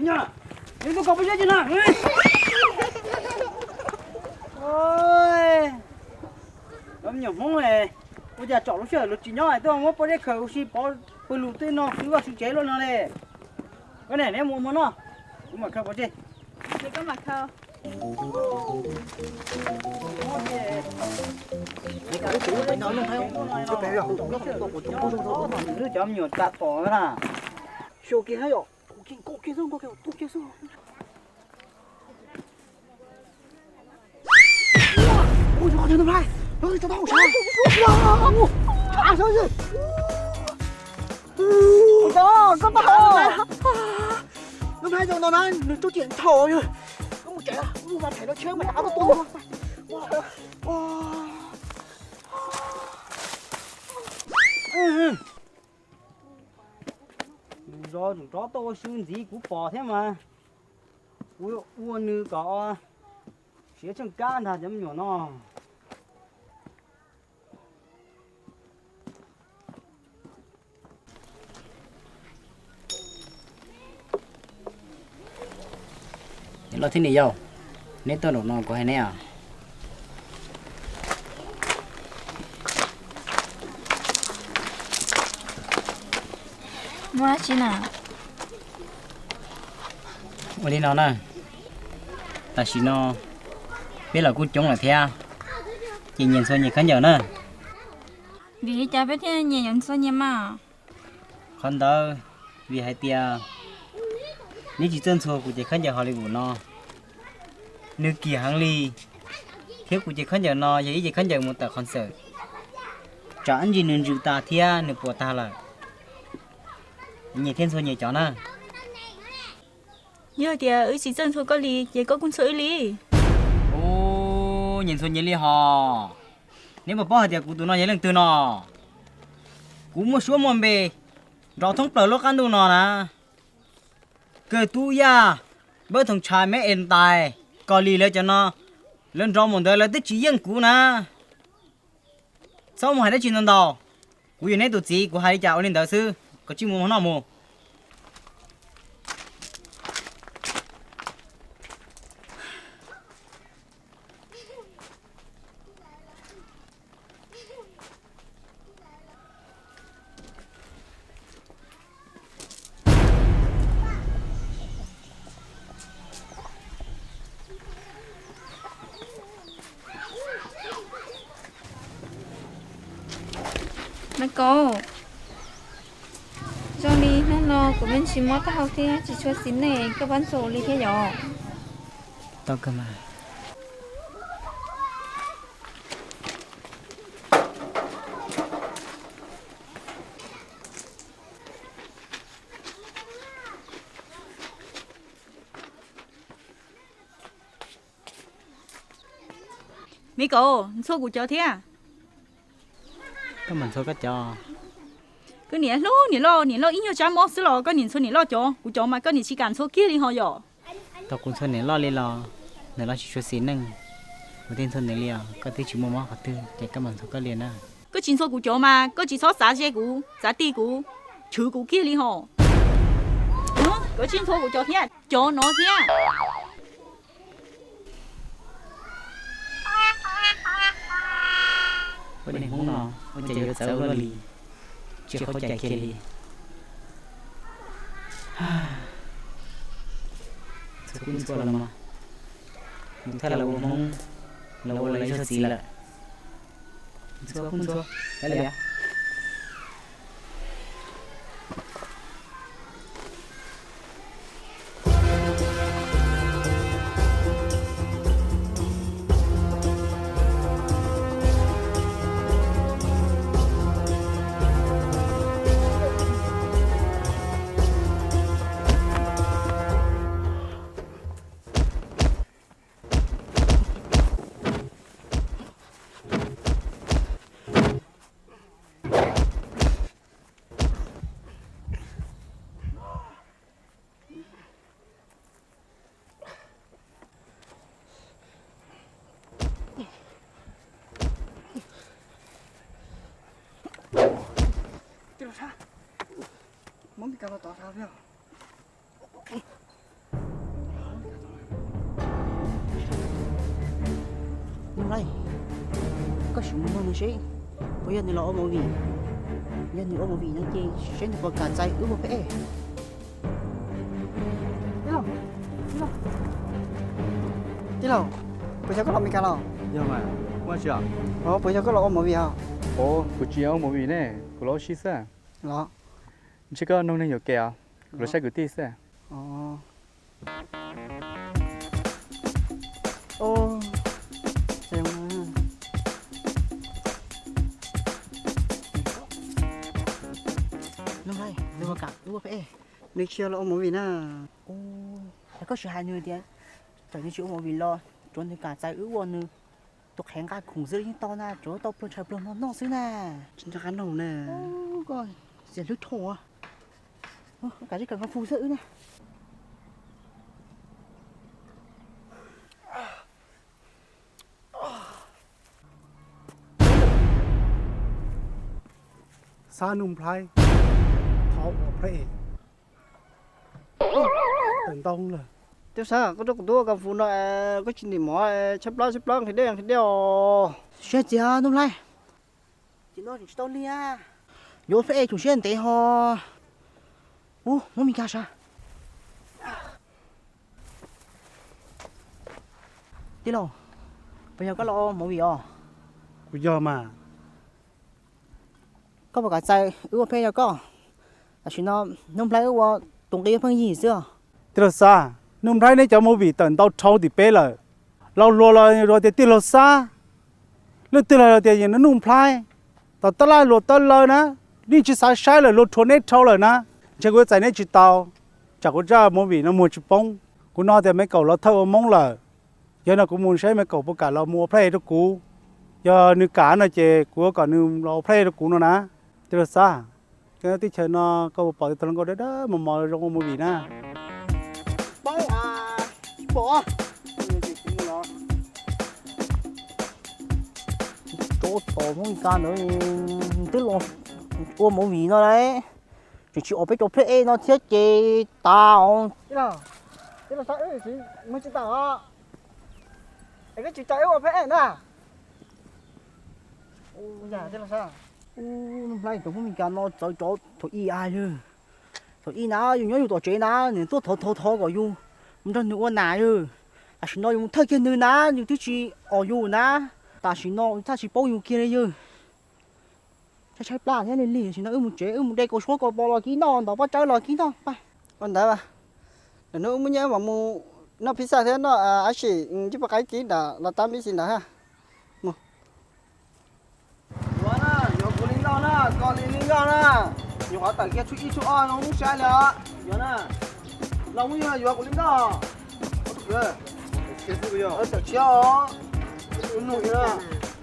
Nyob, nws tuaj kom peb zeb ci na. Cov me nyuam Hmoob, ua cas tsom lub sij hawm lawv tsis nyob tuaj muab pob zeb khaws ua si pov pw lug tej no xwb vaj xwb tsev luaj no li. Koj niam, neb mus ua hmo noj, kuv mam khaws pov tseg. Cov me nyuam tas tom na. Nuj Nplhaib, zoo no na, nws tuaj tiam thaum koj mus tsev, mus mas them no tsheb mas av tuaj. Nws zov tsoom tsov tuaj ua si ntxiv kuv pom thiab mas, kuv ua nws kom siav tsheej kab ntag cov me nyuam no. Los thiab niam yau, neb tuaj nraum no kuv hais neb os. Muaj dab tsi na? Ua li no na, tam sim no peb los kuj coob lawm thiab, ces nyias ntxhua nyias khaub ncaws na. Vim li cas peb thiaj nyias yuav ntxhua nyias mas? Qhov ntawd vim hais tias neb tsis txawj ntxhua kuv cev khaub ncaws Hollywood no, nws kim heev li, thiab kuv cev khaub ncaws no yog ib cev khaub ncaws mus tawm concert, tsam ib ntsis nws ntsws tas thiab nws puas tag lawm. Nyias thiaj ntxhua nyias cov na. Yog tias wb tsis txawj ntxhua koj li ces koj kuj ntxhua wb li. Ub, nyias ntxhua nyias li hos. Neb puas paub hais tias kuv tus no yog leej twg no? Kuv muaj suab muaj npe nrov thoob plaws lub qab ntuj no na. Kawg tub yaj, npawb thooj tshais, me es ntais, kos lis lawv cov no, lawv nrov mus ntawd lawv twb tsis yeej kuv na. Txhob mus hais dab tsi ntau ntau. Kuv yog neb tus txiv, kuv hais li cas ua li ntawd xwb, koj tsij mus noj mus. Nab Kaub, zoo li hnub no kuv me ntsis mob taub hau thiab tsis tshua xis neej, koj pab ntxuag li thiab yom? Tau kawg mas. Ib kaum, ntxhua kuv cov thiab. Koj mam ntxhua koj cov. Koj niam hlub niam loj, niam loj ib nyuag tsab mob xwb los koj niam ntxhua niam loj cov, kuv cov mas koj niam tsis kam ntxhua kiag li ho yom. Tau kuv ntxhua niam loj li los nws los tsis tshua xis neej, kuv thiaj ntxhua nws li os. Koj twb tsis muaj mob qhov twg ces koj mam ntxhua koj li na. Koj tsis ntxhua kuv cov mas koj tsis txhob xav ze kuv, xav ti kuv, chwv kuv kiag li ho. Koj tsis ntxhua kuv cov thiab, cov no thiab. Ua neeg Hmoob no ua cas yuav txawv ua luaj li, tsis qhov cai kiag li. Ntxhua kuj ntxhua los mas, mus thaj los ua Hmoob, los ua lawv ib zaug txiv lawm. Ntxhua kuj ntxhua, kav liam. Tij laug Sab, muab Mes Kas los tod sab thiab. Nug Nplhaib, koj sim mus nug nws seb puas yog nws los ua movie. Yog nws ua movie no ces seb nws puas kam txais wb ua phab ej. Tij laug, puas yog koj los Mes Kas los? Puas yog koj los ua movie os? Kuv tsis ua movie ne, kuv los ua si xwb. Los, ntshe koj nug neeg yuam kev os, kuv los saib kwv tij xwb. Nws tsis los ua movie na. Koj sim hais nws tias, txawm nws tsis ua movie los tsuav nws kam txais wb ua nws tus qhev nqa khoom xwb yeej tau na, tsuav tau pluag ntshaw pluag mog noj xwb na. Tsis nco qab nug na. Koj xiam hlwb dhau. Kam zib kawm nqa fu xwb wb na. Xab Nuj Nplhaib thov ua phab ej tawm ntau lawm. Tij laug Xab, koj rau kuv tuaj ua kas fus no, koj tsis ntim mov, tshaib plab tshaib plab nqhis dej nqhis dej os. Siab txias Nuj Nplhaib, tim no tseem tsis tau lig. Yuav ua phab ej tseem siab ntev ho. Ub, muab Mes Kas sav. Tij laug, puas yog koj los ua movie os? Kuv yog mas. Koj puas kam txais wb ua phab ej rau koj? Tam sim no Nuj Nplhaib wb ua tus nqi pheej yig xwb os. Tij laug Xab, Nuj Nplhaib neb cov movie tawm ntau dhau tim peb lawm. Laus hluas los tias tij laug Xab, leej twg los tias Nuj Nplhaib. Tom tab laj luag tab law na, nej tsis xav saib lawm, luag rhuav neb dhau lawm na. Ntshe kuv yuav txais neb tsis tau, tsam kuv zaj movie no muag tsis poob. Kuv hnov tias Mes Kaum los thawj ua Hmoob lawm. Yog no kuv mus saib Mes Kaum puas kam los mus ua phab ej rau kuv. Yog nws kam no ces kuv yuav kom nws los ua phab ej rau kuv no na. Tij laug Xab, koj nyob teb chaws no koj puas pom tus hluas nkauj dawb dawb mos mos zoo ua movie na? Tov Hmoob Mes Kas ntawd twb los ua movie no lawm, tseem tsis om peb cov phab ej no thiab ces tas os. Tij laug Xab, wb tsis mus tsis tau os. Es koj tsis coj wb ua phab ej na. Ub, Nuj Nplhaib, cov Hmoob Mes Kas no txawv cov thaum ub a yawg. Thaum ub na yus nyob yus tom tsev na nws tuaj thov thov thov kom yus mus nrog nws ua nas yawg. Tam sim no yus mus thawj kiag nws na nws twb tsis om yus na. Tam sim no yus thiaj tsis paub yus kiag li yawg. Tshaib tshaib plab thiab lig lig, tam sim no wb mus tsev wb mus de kaus suab kaus pos los kib noj, ntov pob tsawb los kib noj. Ua ntawd, lwm hnub wb muaj nyiaj mam mus noj pizza thiab noj ab sim ntsej puas qaib kib nram los tab pib si ntawd. Yuav na, yuav kuv li nkauj na, koj li li nkauj na. Nyuam qhuav tawm kiag tshuaj ib tshuaj ob no muab saib li os. Yuav na, los muab yuav kuv li nkauj. Tawm tshiab os. Nug thiab,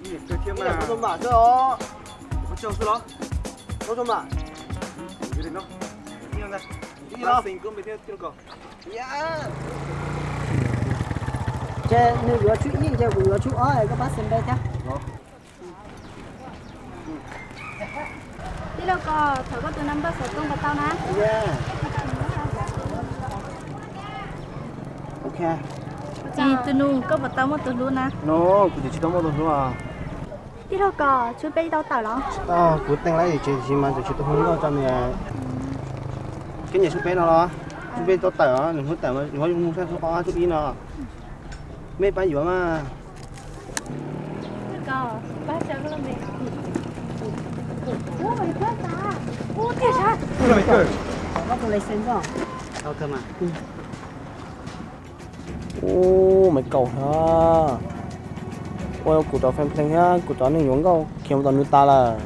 ib yam tau maj xwb os. Tau maj. Ces nws yuav tsub ib ces kuv yuav tsub ob, koj pab xwb npe thiab. Tij laug Kos, thov koj tus number xov tooj puas tau na? Tij laug Kos, koj puas tau muaj tus hlub na? No, kuv twb tsis tau muaj tus hlub. Tij laug Kos, tsub peb tau tawm los? Kuv teem lawm tsev tab sis mas tseem tsis tau hu nkauj tso nws. Koj nyiam tsub peb no los? Tsub peb tau tawm, nws hlub tawm, nws muaj ib hnub sab hlub qhov tsub ib no. Mej pab yuav mas. Ub, Maiv Kaum thiab. Ua kuv cov fan pleg thiab kuv cov neeg yuav nkauj khiav mus tom nws tas lawm.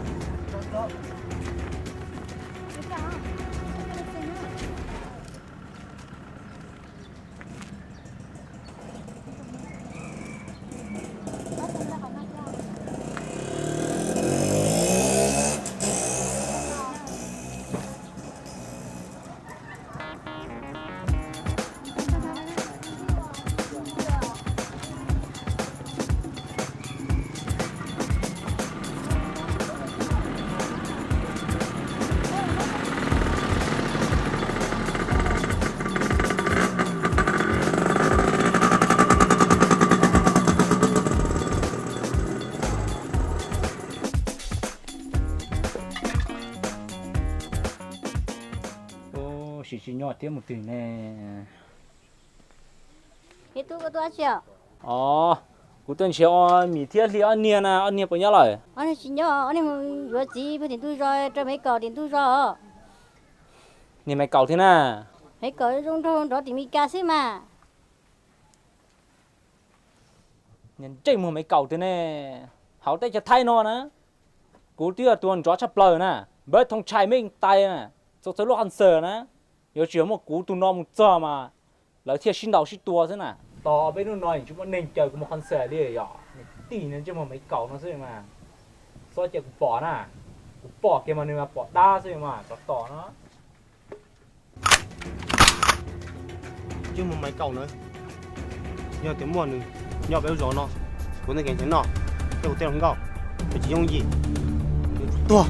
Sim tsis nyob thiab mus twg ne? Ib tug koj tuaj dab tsi? Os, kuv tuaj nrhiav Mim thiab Hli ob niag na, ob niag puas nyob lawm? Ob niag tsis nyob, ob niag mus yuav txiv puag tim ntug zos rau Maiv Kaum tim ntug zos. Niag Maiv Kaum thiab na? Maiv Kaum zoo nraug nrov tim Mes Kas xwb mas. Niag ntsej muag Maiv Kaum tiag ne, hauv teb chaws Thaib no na, kuv twb yog tus nrov tshaj plaws na, npawb Thooj Tshai Meej Tais na, txhua txhua lub qhov ntxawg na, yuav tsis yog muaj kuv tus no mus txog mas lawv thiaj sib ntaus sib tua xwb na. Tos peb hnub no tsis muaj neeg caw kuv mus qhov ntxawg li yom, niag tij niag ntsej muag Maiv Kaum no xwb mas, txhob cia kuv pom na, kuv pom kiag mas nws mas pom dab xwb mas, tos tos no. Ntsej muag Maiv Kaum na, yog tias muaj nws nyob peb lub zos no, kuv tej kev nrhiav noj thiab kuv tej hluas nkauj, peb tsis yooj yim, nws tuag.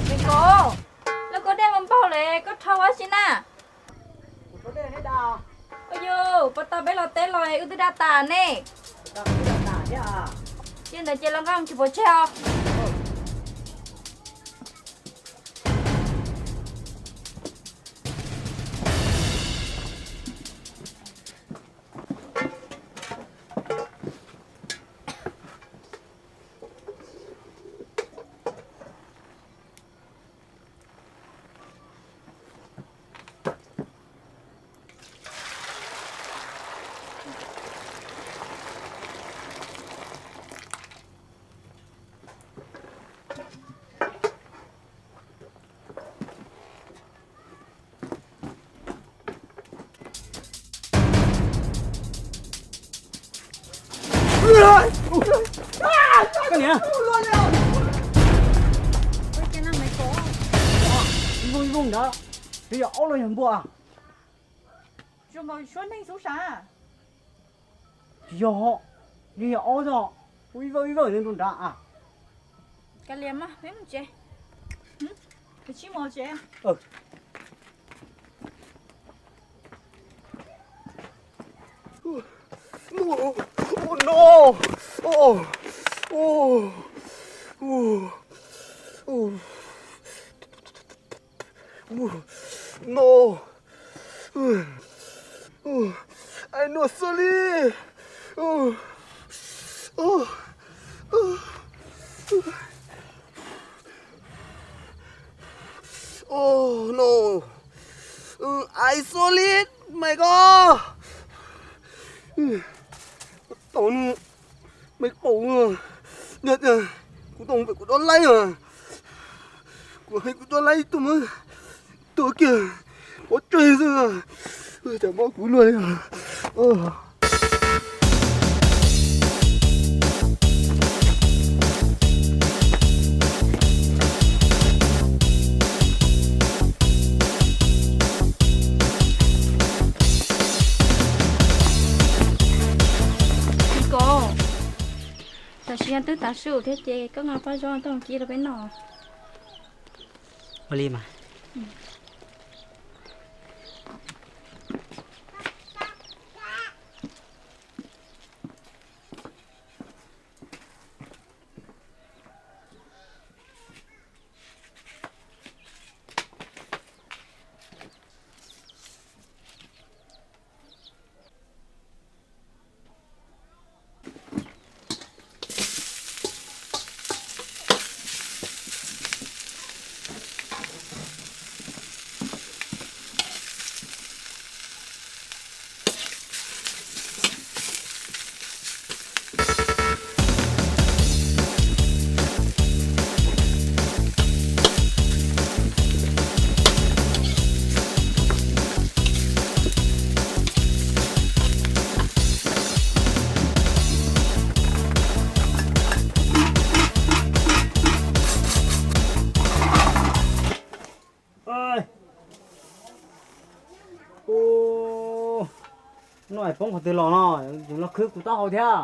Maiv Kaum, lub kaub dej mas npaug lawm, koj rho ua si na. Ua yus, puas tau peb los teb los wb twb daj tas ne. Ces ntawd ces los nqa tsis pov tseg os. Koj niam, ib voog ib voog ntawd, twb yog aub los yog npua? Zoo nkaus suab neeg xub sav. Tsis yog, yeej yog aub xwb. Ib vawj ib vawj rau nrad a. Kav liam mas peb mus tsev. Peb sib mus tsev. No. No. Ai, no xwb li. Oh no. Ai, xwb li, mày ko. Tau no, mày paum. Kuv tau, kuv dob laib os. Kuv hais kuv dob laib tuaj mas, tuaj kiag pov tseg xwb. Cas mob kuv luaj li. Kos, tam sim no twb tav su thiab ces koj nqa pob zeb tuaj ci rau peb noj. Ua li mas. No poob qhov twg los no, los khwb kuv taub hau thiab.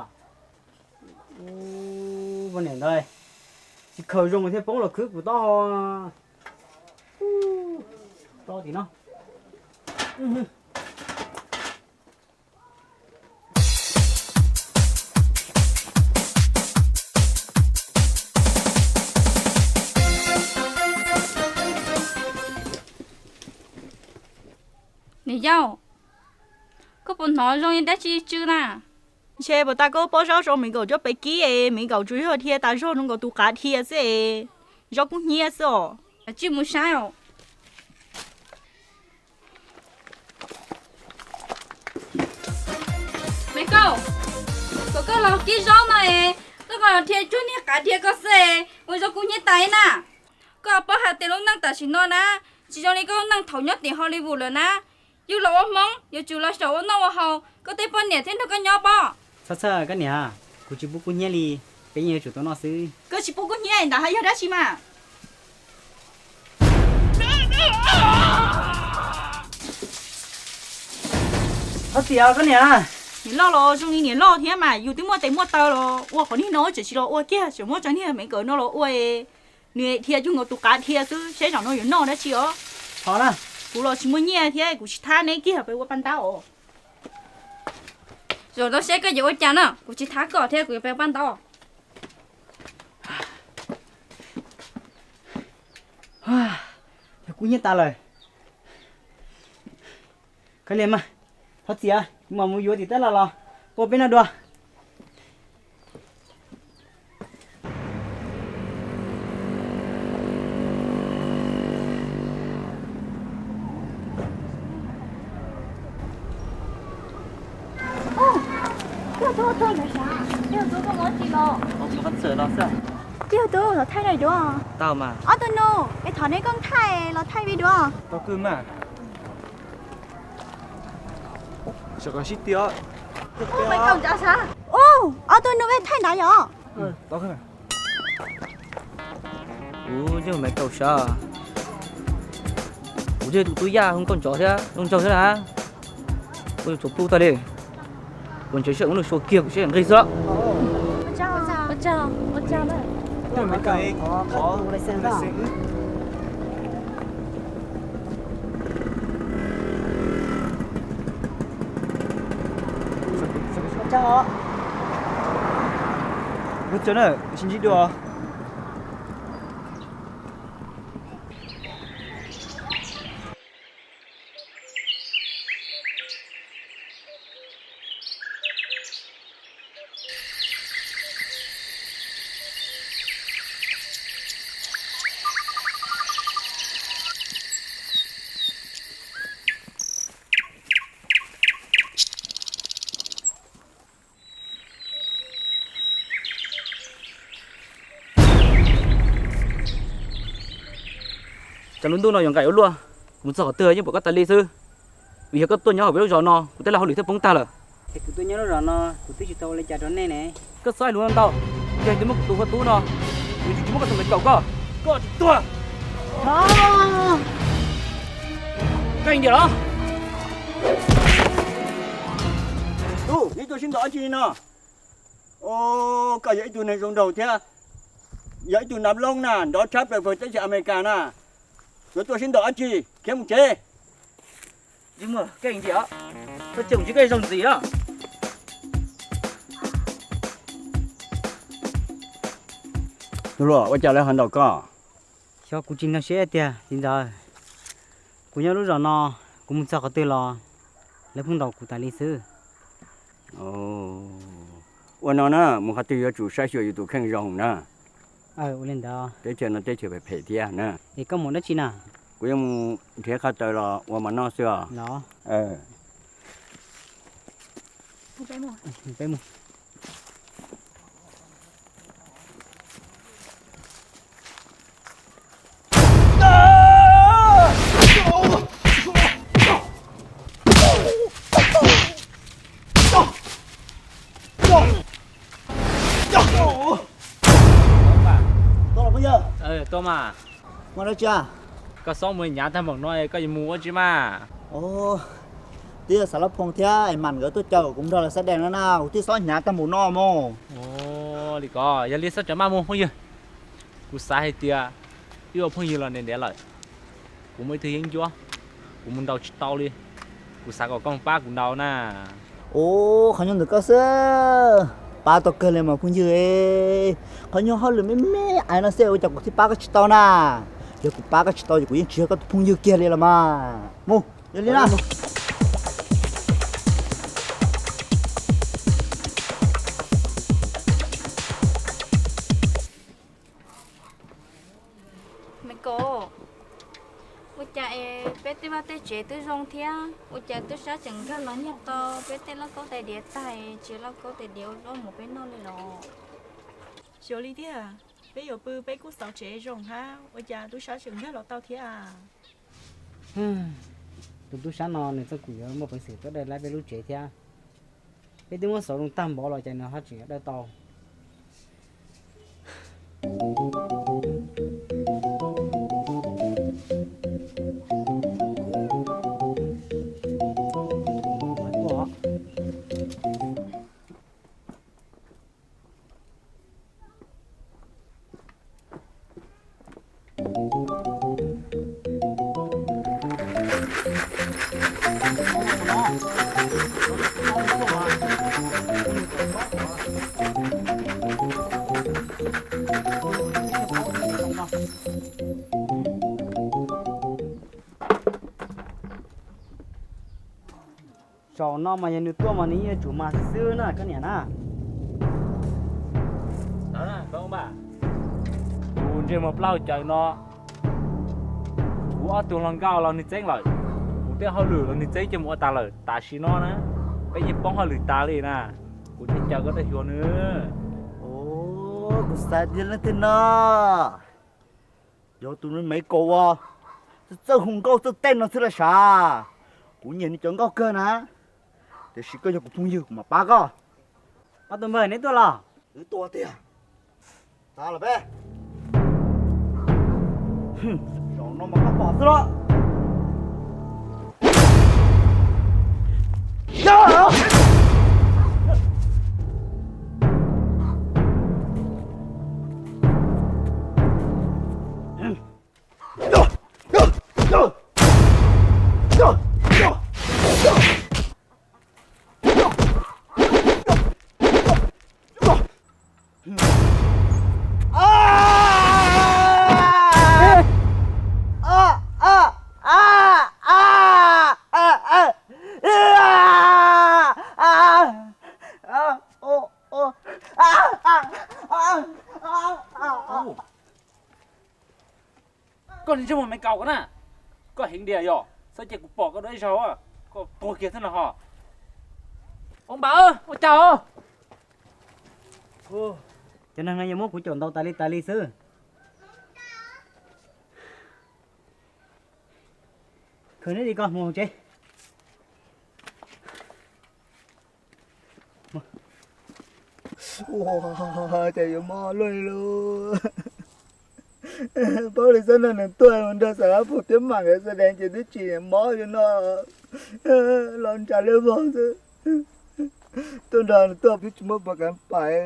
Ua niam ntawd, tsis khaws zoo thiaj poob los khwb kuv taub hau. Tso tim no. Niam yau, koj puas hnov zoo li dab tsi tsw na? Ntshe puas tas koj pob zaub zoo me nkaus cov pes kib es me nkaus tsuas yog dhia tas zog zoo nkaus tus qav dhia xwb es, zaub kub hnyiab xwb os. Tsij mus saib os. Me Kauj, kom koj los kib zaub no es, koj ho dhia cuag niag qav dhia koj xwb es ua zaub kub hnyiab tas na. Koj paub hais tias lub neej tam sim no na, tsis zoo li koj lub neej thaum nyob tim Hollywood lawm na. Yus los ua Hmoob yuav tsum los xyaum ua noj ua haus, koj tej poj niam thiaj nrog koj nyob pob. Txhob txhawj koj niam, kuv tsis pub kub hnyiab li, peb yeej yuav tsum tau noj xwb. Koj tsis pub kub hnyiab ntawd hais yog dab tsi mas? Txhob txhawj koj niam. Niam loj los zoo li niam loj thiab mas, yus twb muaj tes muaj taw los ua qhov niag no tseem tsis los ua kiag, tseem muab cov niag me kawm no los ua es nws dhia cuag nkaus tus qav dhia xwb, saib zaum no yuav noj dab tsi os. Thov na. Kuv los tsis muaj nyiaj thiab kuv tsis thab neb kiag peb ua paj ntaub os. Zaum no seb koj yuav ua cas na, kuv tsis thab koj thiab kuv yuav peb ua paj ntaub. Yog kub hnyiab tas lawm. Koj li mas, thov txim, kuv mam mus yuav tim tab laj los ua peb noj dua. Tij Tub, los thaij no duab. Tau mas. Ob tug nus, es thov neb koom thaij los thaij video. Ub, ob tug nus peb thaij nrad yom. Kuv yog Maiv Kaum Sav. Kuv yog tus tub yaj zoo nkauj ntsov thiab zoo nraug thiab na. Kuv yuav tsum pub tag li. Kuv ntshe seb ua lub sua kiag kuv seb nqig xwb. Ua tsaug na, sib ntsib dua. Cov lub ntuj no yuav nqaim ua luaj, kuv mus txog qhov twg yeej pom koj tas li xwb. Vim yog koj tuaj nyob hauv peb lub zos no, kuv tej lub hauj lwm thiaj poob tag lawm. Es kuv tuaj nyob lub zos no, kuv twb tsis tau ua li cas rau nej ne. Koj txhob hais lus ntau, yog twb muab kuv tus ua tub no, kuv tsis muab koj tus me kaum koj, koj tsis tuag. Koj yeej diam los? Tub, neb tuaj sib ntaus dab tsi no? Koj yog ib tug neeg zoo nraug thiab, yog ib tug nav loob na, nrov tshab plaws pawg teb chaws Amelikas na. Yuav tuaj sib ntaus dab tsi? Khiav mus tsev. Koj yeej diam, koj tseem tsis koj zoo ntxiv os. Tub hluas, ua cas lawv ho ntaus koj? Xyov, kuv tsis nkag siab tiag txiv ntxawm. Kuv nyob lub zos no, kuv mus txog qhov twg los lawv pheej ntaus kuv tas li xwb. Ua no na, mus qhov twg yuav tsum saib xyuas yus tus kheej zoo na. Ua li ntawd. Teb chaws no teb chaws phem phem thiab na. Es koj mus dab tsi na? Kuv yuav mus nrhiav qhov taws los ua mov noj xwb os. Los. Peb mus. Tuaj mas. Muaj dab tsi? Koj xob mus hnyav tag npaum no koj yuav mus ua tsi mas? Twb yog Xav Lab Phoo thiab Es Mas nkawd tuaj caw kuv nrog lawv xab dees no na, kuv thiaj xob hnyav tag npaum no mog. Li ko, yog li xob tseem maj mus phooj ywg. Kuv xav hais tias wb ua phooj ywg los ntev ntev lawm, kuv muaj ib tug yeeb ncuab, kuv mus ntaus tsis tau li, kuv xav kom koj mus pab kuv ntaus na. Ua, qhov nyuag ntawm koj xwb, pab tau kawg li mas phooj ywg. Qhov nyuag hauj lwm me me ais no xwb ua cas kuv thiaj pab koj tsis tau na? Yog kuv pab koj tsis tau ces kuv yeej tsis yog koj tus phooj ywg kiag li los mas. Mus, yog li na. Me Kaus, ua cas es peb tej vaj tej tsev twb zoo thiab ua cas tub sab tseem nkag los nyiag tau peb tej lauj kaub tais diav tag, tsis lauj kaub tais diav ua zaub mov peb noj li los? Xyov li tiag, peb yuav pw peb kuj xauv tsev zoo hab ua cas tub sab tseem nkag los tau thiab. Tus tub sab no nws txoj kev yuav muaj peev xwm tuaj dawj laib peb lub tsev thiab. Peb twb muab xauv zoo tag npaum los cas nws ho tseem yuav dawj tau. Zaum no mas yog nws tuaj mas nws yeej yuav tsum mas xwb na koj niam na. Tus ntsej muag plaub hau cawv no, kuv ob tug hluas nkauj los nws txeeb lawm, kuv tej hauj lwm los nws txeeb coj mus ua tas lawm. Tam sim no na, peb yeej poob hauj lwm tas li na, kuv thiaj caw koj tuaj xyuas nws. Kuv xav tias leej twg no, yog tus me Kaus uas txawj hu nkauj txawj tej no xwb los sav. Kuv nyiam nws cov nkauj kawg na, tiam sis koj yog kuv phooj ywg kuv mam pab koj. Ob tug npawg, neb tuaj los? Wb tuaj tiag. Tag los peb. Zaum no mas koj pom xwb los. Koj niag ntsej muag me kaus ko na, koj heev tiag yog, xav ces kuv pom koj dua ib zaug, koj tuag kiag thiab no ho. Hoob Npam, ua cas os? Cov neeg no yuav muab kuv caum ntaus tas li tas li xwb. Kawg neb li ko mus tsev. Ua, cas yuav mob luaj li lauj. Paub li xwb no nws tuaj mus nrog Xav Lab Phoom thiab mam nkawd xav deev ces twb tsis mob li no. Los ntshav liab vog xwb. Tuaj nrog nws tuaj pib tsis muaj pom kev pais.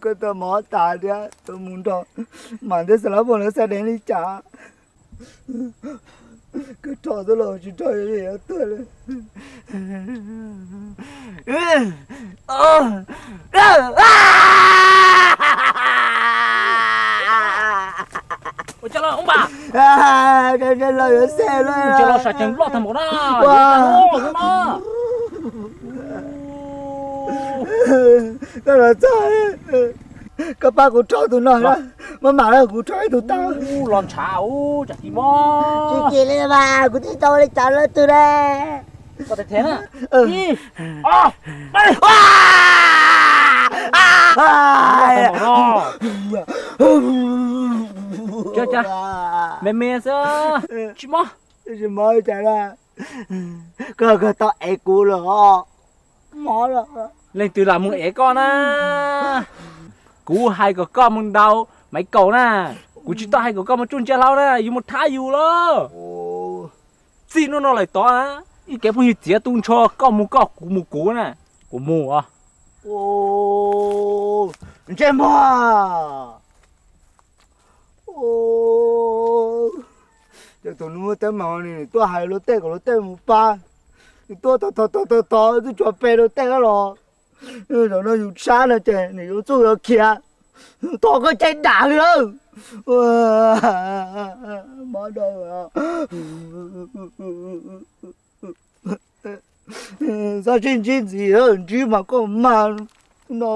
Koj tau mob tas thiab, tau mus nrog mam thiab Xav Lab Phoom lawv xav deev li cas. Koj rho xwb los tsis rho yuav tuag li. Ua cas los Hmoob Npas? Los yuav xeeb lawm. Ua cas los sam cees loj tag npaum na. Koj los txog, koj pab kuv rho tus no na, maj mam na kuv rho ib tug tau. Los ntshav ub, tsam tsis mob. Tsis kim li mas kuv tsis tau li cas lawm twg ne. Koj them them na. Ib, ob, peb. Cas cas me me xwb, tsis mob. Tsis mob cas na. Koj, koj tau ev kuv los mob los. Leej twg lam mus ev koj na? Kuv hais kom koj mus ntaus Maiv Kaum na. Kuv tsis tau hais kom koj mus tsuj ntsia hlau na, yus mus thab yus los. Txij hnub no lawm tod na, ib kev phooj ywg txiav tu nrho, koj mus koj, kuv mus kuv na. Kuv mus os. Ntsej muag. Ces tus nus teeb meem ni nws tuaj hais luag tej kom luag tej mus pab, nws tuaj tog tog tog tog tog twb tsuas pe luag tej los. Zaum no yus tshab no ces nws yuav txuj yuav khiav, thov koj caij dam li lawm. Mob dab. Txhob sib ntsib ntxiv, ntsib mas koj mag no.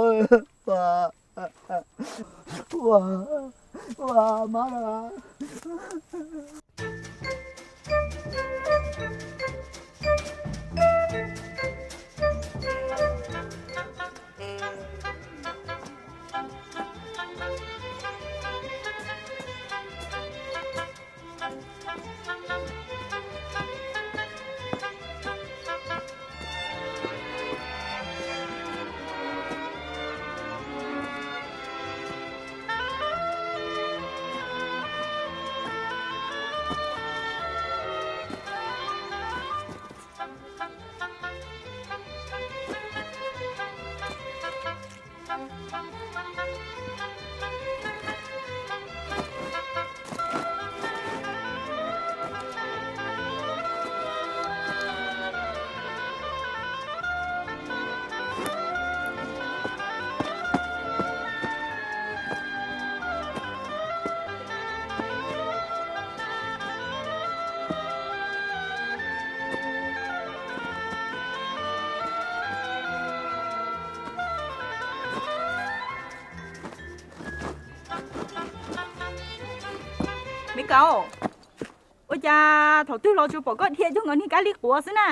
Me Kaum, ua cas thaum twg los tsuas pom koj dhia cuag nkaus niag kab li quav xwb na?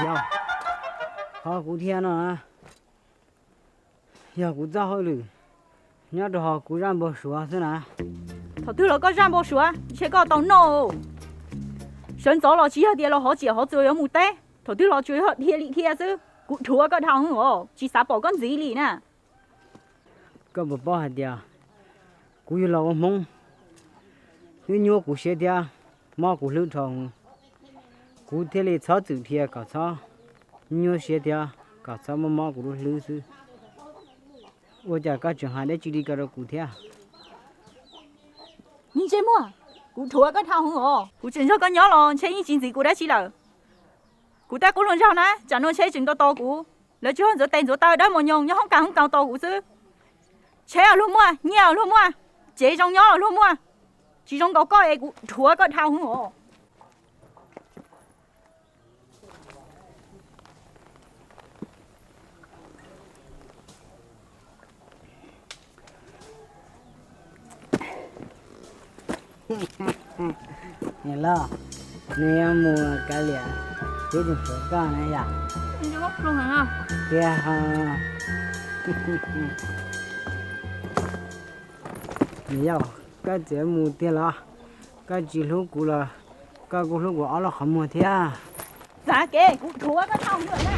Yog, qhov kuv dhia no yog kuv txoj hauj lwm nyob rau hauv kuv zaj npau suav xwb na. Thaum twg los koj zaj npau suav, ntshe koj tau noj. Sawv ntxov los tsis yog tias los hov tsiam hov txuas yuav mus teb, thaum twg los tsuas yog dhia li dhia xwb. Kuv dhuav koj dhau hwv os, tsis xav pom koj ntxiv li na. Koj puas paub hais tias kuv yug los ua Hmoob, wb nyuaj kuv siab thiab mob kuv hlwb dhau hwv, kuv thiaj li txhob txwm dhia kom txhob nyuaj siab thiab kom txhob mob mob kuv lub hlwb xwb. Ua cas koj tseem hais dab tsi li ko rau kuv thiab? Niag ntsej muag, kuv dhuav koj dhau hwv os. Kuv tseem nrog koj nyob los ntshe yeej tsis ntxiv kuv dab tsi lawm. Kuv tej qub hluas nraug na, tsam no ntshe tseem ntaus tos kuv. Lawv tsuas ntxuav tes ntxuav taw dawb mos nyoos nyob hoob kas hoob kaus tos kuv xwb. Tsheb los luag muaj, nyiaj los luag muaj, tsev zoo nyob los luag muaj. Tsis zoo nkaus koj es kuv dhuav koj dhau hwv os. Niam loj, nws yuav mus kav liam, kuv tseem tshuav koj na yom. Tiag ho. Niam yau, koj tseem mus tiag los? Koj tsis hlub kuv los koj kuj hlub kuv ob lub qhov muag thiab. Txav kev, kuv thuam koj tau lawm na.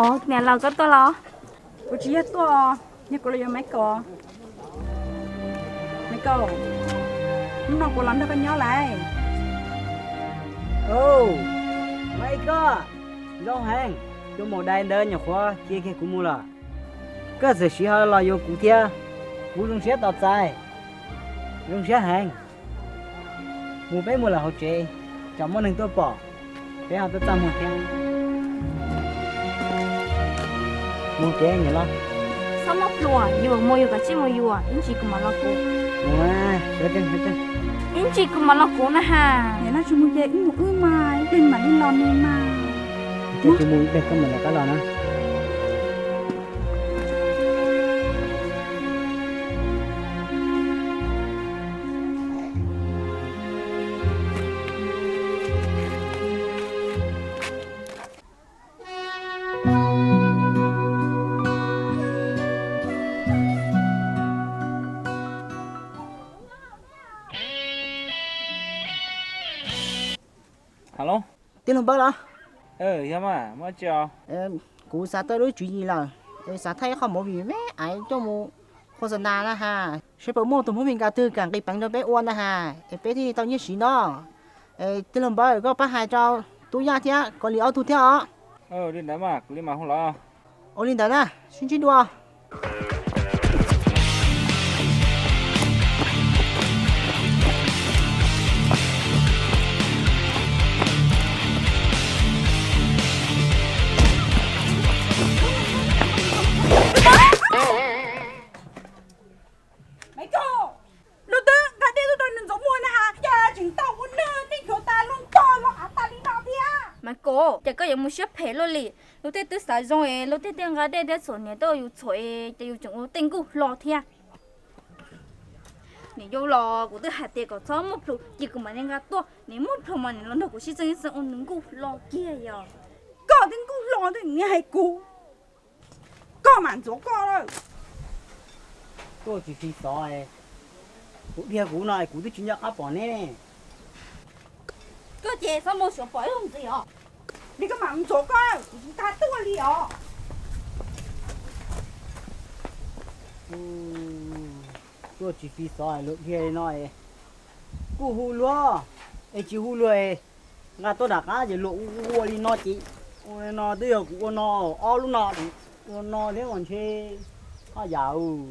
Os, niam laus, koj tuaj los? Kuv tsis yog tuaj, yog kuv los yuav Maiv Kaus. Maiv Kaus, hnub no kuv los nrog koj nyob lawm. Maiv Kaus, zoo heev, tus maum dais ntawd nyuam qhuav cia kiag kuv mus lawm. Koj txawm siv hlo los yuav kuv thiab, kuv zoo siab tos txais, zoo siab heev. Mus, peb mus lawm hauv tsev, tsam muaj neeg tuaj pom, peb ho tuaj txaj muag thiab. Mus tsev niam laus. Txhob muab pluas, yus mus yus kav tsij mus yus, ib ntsis kuv mam los kuv. Mus, sawv tsees, sawv tsees. Ib ntsis kuv mam los kuv na has. Niam laus, tsis mus ces wb mus wb mas, ib pliag mam li los ne mas. Tsis mus ib pliag koj mam li qab los na. Tij laug Npawg los? Yog mas, muaj dab tsi os? Kuv xav tau lub tswv yim lawm, es xav thaij ib qho movie me me coj mus qhua xa nas na has, seb puas muaj tus Hmoob Mes Kas twg kam nqis peev rau peb ua na has, es peb thiaj li tau nyiaj siv no. Es tij laug Npawg, koj pab hais rau Tub Yaj thiab Kos Lis ob tug thiab os. Li ntawd mas kuv li mam hu los. Ua li ntawd na, sib ntsib dua. Maiv Kaus, luag twb nqa dej tuaj rau nws ntxuav muag na has, cas tseem tau ua nws dej nchuav tas luag ntog los av tas li no thiab. Maiv Kaus, cas koj yuav mus siab phem luaj li? Luag tej twb xav zoo es luag tej thiaj nqa dej thiab txhuam hniav tuaj ua yus txhuam es cas yus tseem ua tej nkuj hlo thiab. Nim yau los kuv twb hais tias kom txhob muab plhws, ces kuv mam li nqa tuaj, nim muab plhws mas nim los nrog kuv sib txeeb sib txeeb ua nws nkuj hlo kiag yom. Koj twb nkuj hlo twb niaj hais kuv, koj mam ntxuav koj lawm. Tuaj tsis fi xov, kuv dhia kuv no es kuv twb tsis nco qab pom neb. Koj ces txhob npau suav pom ib lub ntxiv os. Li koj mam ntxuav koj, kuv tsis tas tuaj li os. Tuaj tsis fi xov luag dhia li no es kuj hu luag, es tsis hu luag es nqa tuaj nram qab ces luag ua ua li no ces ua li no twb yog kuv ua no ob lub no, ua no thiab mas ntshe haj yam.